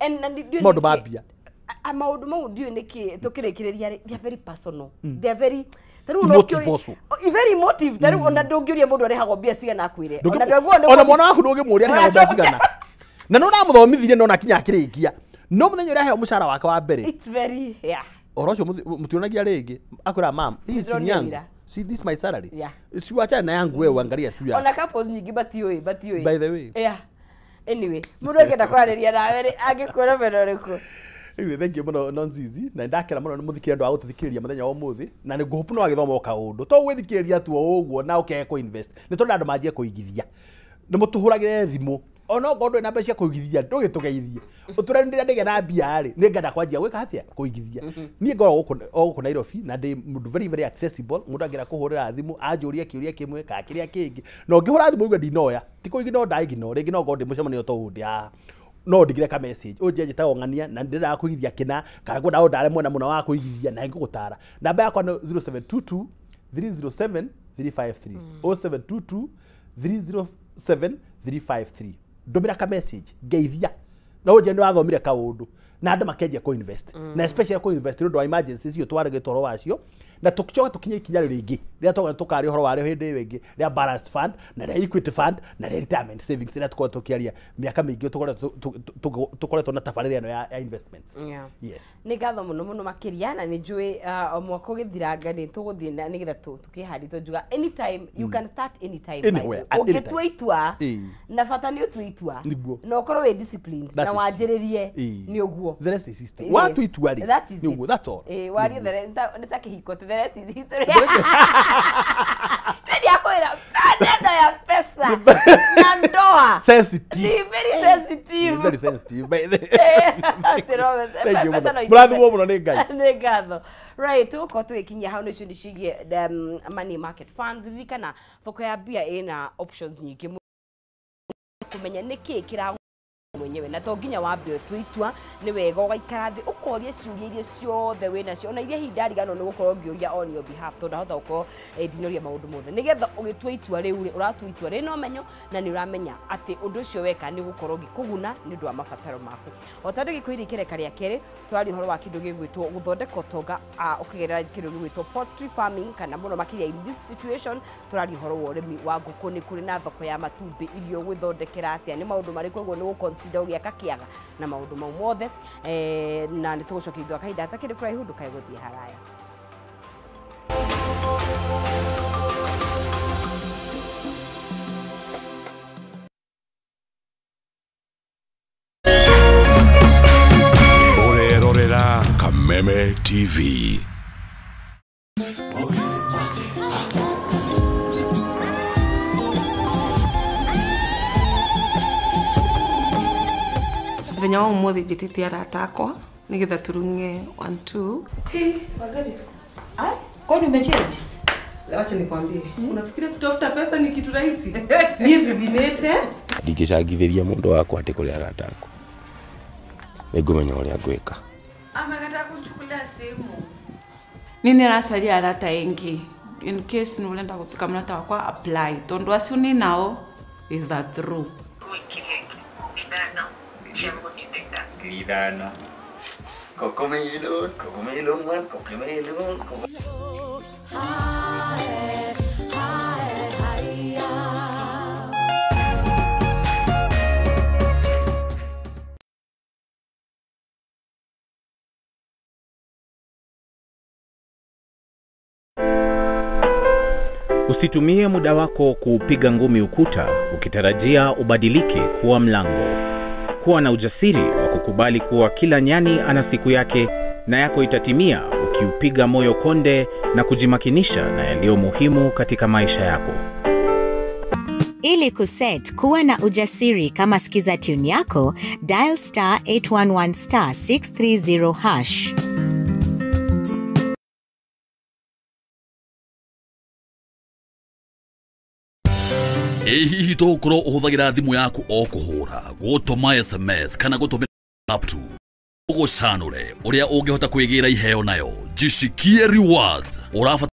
Maũndũ mapia. Maũndũ mau ndiũĩ nĩkĩ tũkĩrĩkĩrĩria rĩ, they are very personal. They are very very emotive. Tarĩu ona ndũngĩũria mũndũ arĩhagwo mbia cigana akwĩre. Ona ndũguo ona mwana waku ndũngĩmũria arĩhagwo mbia cigana. Na no ũramũthomithirie no na kinya akĩrĩkia. No mũthenya ũrĩa aheo mũcara wake wa mbere. It's very yeah. Ũhoro ũcio mũtionagia rĩngĩ akwĩra mam, hii chini yangu. See, this is my salary. Yeah. Si wachana na yangu wewe uangalia tu yako. Ona couples nyingĩ batiũĩ. By the way. Yeah. Anyway, mũndũ angĩenda kwaranĩria nawe rĩ angĩkuona mwena ũrĩkũ? Anyway, thank you muno Nonzizi na ndakera muno nĩ mũthikĩrĩria andũ a gũtũthikĩrĩria mũthenya wa ũmũthĩ na nĩ ngũhope no wagĩthoma o kaũndũ to gwĩthikĩrĩria tu o ũguo na ũkĩage kũ invest nĩ tondũ andũ manjie kũigithia nĩ mũtũhũragĩre thimũ ona okorwo ndũrĩ na mbeca cia kũigithia ndũgĩtũgeithie ũtũre rĩrĩa ndĩgĩa na mbia rĩ nĩ ngenda kwanjia gwĩka atĩa kũigithia niĩ ngoragwo gũkũ Nairobi na ndĩ mũndũ very very accessible mũndũ angĩenda kũhũrĩra thimũ anjũrie kĩũria kĩmwe kana kĩrĩa kĩngĩ na ũngĩhũra thimũ uge ndinoya ti kũignore ndaignore rĩngĩ no ngorwo ndĩ mũcemanio to ũndĩ haha no ndigire ka message unje njĩtagwo ng'ania na ndĩrenda kũigithia kĩna kana ngwenda ũndare mwena mũna wa kũigithia na ngũgũtara namba yakwa nĩ 0722 307 353 0722 307 353 ndũmĩra ka message ngeithia na ũnjĩre nĩ wathomire kaũndũ na andũ makenjia kũ invest na especially kũ invest nĩ ũndũ wa emergency icio twarĩgĩte ũhoro wacio na tũcoke tũkinye ikinya rĩu rĩngĩ rĩrĩa tũgoka tũkaria ũhoro warĩo hĩndĩ ĩyo ĩngĩ rĩa balanced fund na rĩa equity fund na rĩa retirement savings rĩrĩa tũkoretwo tũkĩaria mĩaka mĩingĩ tũkoretwo na tabarĩra ĩno ya investments. Yes. Nĩ ngatho mũno mũno makĩria na nĩ njũĩ mwaka ũgĩthiranga nĩ tũgũthiĩ na nĩgetha tũkĩharĩrie tũnjuga anytime you can start anytime ũngĩtua itua na bata nĩ ũtue itua na ũkorwo wĩ disciplined na wanjĩrĩrie nĩ ũguo. The rest is history. Watua itua rĩ nĩ ũguo, that's all. Warie nĩ ta kĩhiko the rest is history. Maneno ya pesa na ndoa. Sensitive. Ni very sensitive. Very sensitive. Mũrathimwo mũno nĩ Ngai. Nĩ ngatho. Right, tũgũkorwo tũgĩkinyia hau nĩcio nĩ ciĩgiĩ money market funds. Ririkana thoko ya mbia ĩna options nyingĩ mũno kũmenya nĩkĩ kĩra mwenyewe na to nginya wambe ũtue itua nĩ wega ũgaikara thĩ ũkoria ciũria iria ciothe wĩ nacio ona iria hihi ndariganwo nĩ gũkorwo ngĩũria on your behalf tondũ ndahota gũkorwo ndinoria maũndũ mothe nĩgetha ũgĩtua itua rĩu rĩ ũratua itua rĩna ũmenyo na nĩ ũramenya atĩ ũndũ ũcio weka nĩ ũgũkorwo ũgĩkũguna nĩ ũndũ wa mabataro maku. O ta ndũgĩkwĩire ikereka rĩa kerĩ tũraria ũhoro wa kĩndũ gĩgwĩtwo gũthondeka ũtonga ũkĩgerera kĩndũ gĩgwĩtwo poultry farming kana mũno makĩria in this situation tũraria ũhoro wa ũrĩmi wa ngũkũ nĩ kũrĩ na thoko ya matumbĩ irio gwĩthondekera atĩa nĩ maũndũ marĩkũ ũguo nĩ gũ ũgĩaka kĩaga na maũndũ mau mothe na nĩ tũgũcokia thutha wa kahinda gatakĩrĩ kũraihu ndũkae gũthiĩ haraya. Ũrerorera Kameme TV. Mũthenya wa ũmũthĩ njĩtĩte arata akwa nĩgetha tũrung'e 1 2. Hey, Wangari. Ah, kwani umechange? Wacha nikwambie. Unafikiria kutafuta pesa ni kitu rahisi? Niĩ thithimĩte. Ndingĩcangithĩria mũndũ wakwa atĩ kũrĩ arata akwa. Nĩngũmenya ũrĩa ngwĩka. Amekataa kunichukulia simu. Nini aracaria arata aingĩ in case nĩ ũrenda gũtuĩka mũrata wakwa apply tondũ acio nĩ nao is a true. Ithano. Cocomelon, cocomelon, one, cocomelon, Usitumie muda wako kuupiga ngumi ukuta ukitarajia ubadilike kuwa mlango. Kuwa na ujasiri wa kukubali kuwa kila nyani ana siku yake na yako itatimia ukiupiga moyo konde na kujimakinisha na yaliyo muhimu katika maisha yako. Ili kuset kuwa na ujasiri kama skiza tune yako, dial *811 *630#. Ĩ hihi tũgũkorwo ũhũthagĩra thimũ yaku o kũhũra, gũtũma SMS kana gũtũmĩra app tu. Ũgũcanũre ũrĩa ũngĩhota kwĩgĩra iheo nayo. Jishikie rewards. Ũrabatara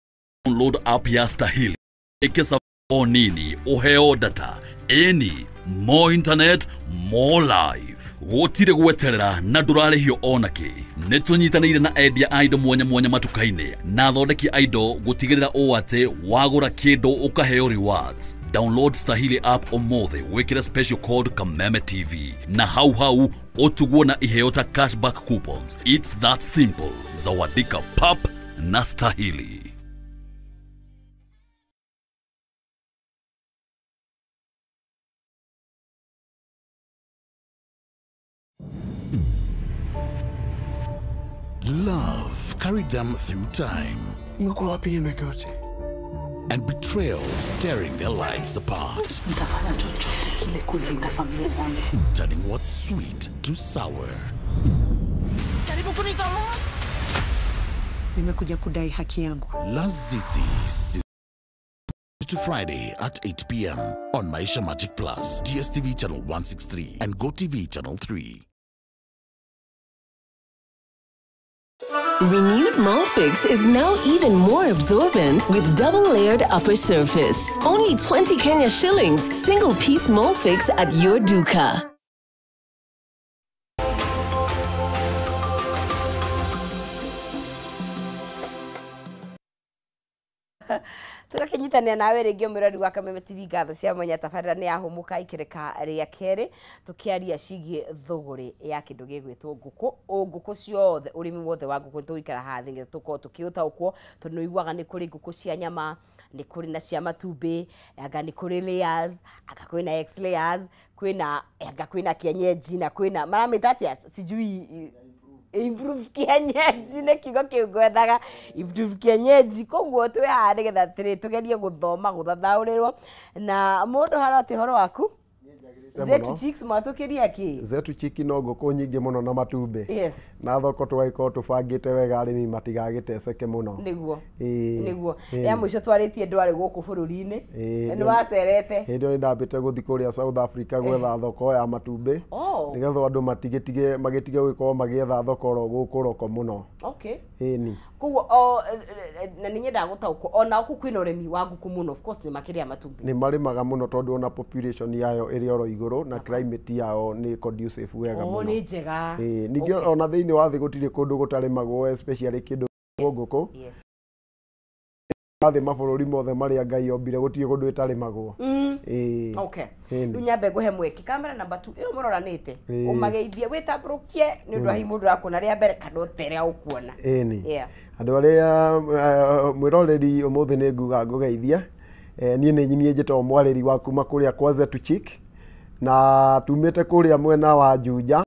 download app ya Stahili. Ĩkĩsa o nini ũheo data. Ĩni more internet, more life. Gũtirĩ gweterera na ndũrarĩhio onakĩ. Nĩ tũnyitanĩire na endia a indo mwanya mwanya matuka-inĩ na athondeki a indo gũtigĩrĩra ũũ atĩ wagũra kĩndũ ũkaheo rewards. Download Stahili app ũmũthĩ wĩkĩre special code Kameme TV na hau hau ũtugwo na iheo ta cashback coupons. It's that simple. Zawadika pap na Stahili. Love carried them through time. And betrayal tearing their lives apart. Turning what's sweet to sour. Nimekuja kudai haki yangu. Lazizi, to Friday at 8 p.m. on Maisha Magic Plus, DSTV Channel 163 and GoTV Channel 3. Renewed Molfix is now even more absorbent with double-layered upper surface. Only 20 Kenya shillings, single-piece Molfix at your duka. Tũgakĩnyitanĩra nawe rĩngĩ mwĩrori wa Kameme TV ngatho cia mwanya tabarĩra nĩ yahũmũka ikĩrĩka rĩa kerĩ tũkĩaria cigiĩ thũgũrĩ ya kĩndũ gĩgwĩtwo ngũkũ. Ngũkũ ciothe, ũrĩmi wothe wa ngũkũ nĩtũgũikara haha thĩ nĩgetha tũkorwo tũkĩũtaũkwo, tondũ nĩ ũiguaga nĩ kũrĩ ngũkũ cia nyama, nĩ kũrĩ na cia matumbĩ, anga nĩ kũrĩ layers, anga kwĩna X layers, kwĩna anga kwĩna kienyeji na kwĩna maramĩta atĩa sijui improve kienyeji nĩ kiugo kĩu ngwethaga, improve kienyeji. Koguo twĩ haha nĩgetha tũgerie gũthoma gũthathaũrĩrwo na mũndũ hara atĩ ũhoro waku. Zetu Chicks mwatũkĩria kĩ? Zetu Chicks no ngũkũ nyingĩ mũno na matumbĩ. Yes. Na thoko tũgagĩkorwo tũbangĩte wega arĩmi matigagĩteceke mũno. Nĩguo. Nĩguo. Ya mũico twarĩtie ndwarĩ gũkũ bũrũri-inĩ. Nĩ wacerete. Hĩndĩ ĩyo nĩndambĩte gũthiĩ kũrĩa South Africa gwetha thoko ya matumbĩ. Nĩgetha andũ matigĩtige magĩtige gũgĩkorwo magĩetha thoko oro gũkũ roko mũno. Okay. Ĩni. Koguo na nĩ nyendaga gũtaũkwo ona gũkũ kwĩna ũrĩmi wa ngũkũ mũno, of course nĩ makĩrĩa matumbĩ. Nĩ marĩmaga mũno tondũ ona population yayo ĩrĩ oro igũrũ na climate yao nĩ conducive wega mũno. Nĩ njega. Ningĩ ona thĩinĩ wa thĩ gũtirĩ kũndũ gũtarĩmagwo especially kĩndũ ngũkũ. Yes. Thĩ mabũrũri mothe marĩa Ngai ombire gũtirĩ kũndũ ĩtarĩmagwo. Okay. Rĩu nyambe ngũhe mweke kamera namba 2 ĩyo mũroranĩte ũmageithie wĩtambũrũkie nĩ ũndũ wa hihi mũndũ ũrakuona rĩa mbere kana ũtere ũkuona. Ĩni. Andũ arĩa mwĩroreri ũmũthĩ nĩ nguga ngũgeithia. Niĩ nĩ niĩ njĩtagwo mwarĩri wa kuma kũrĩa kwa Zetu Chick na tumĩte kũrĩa mwena wa Juja.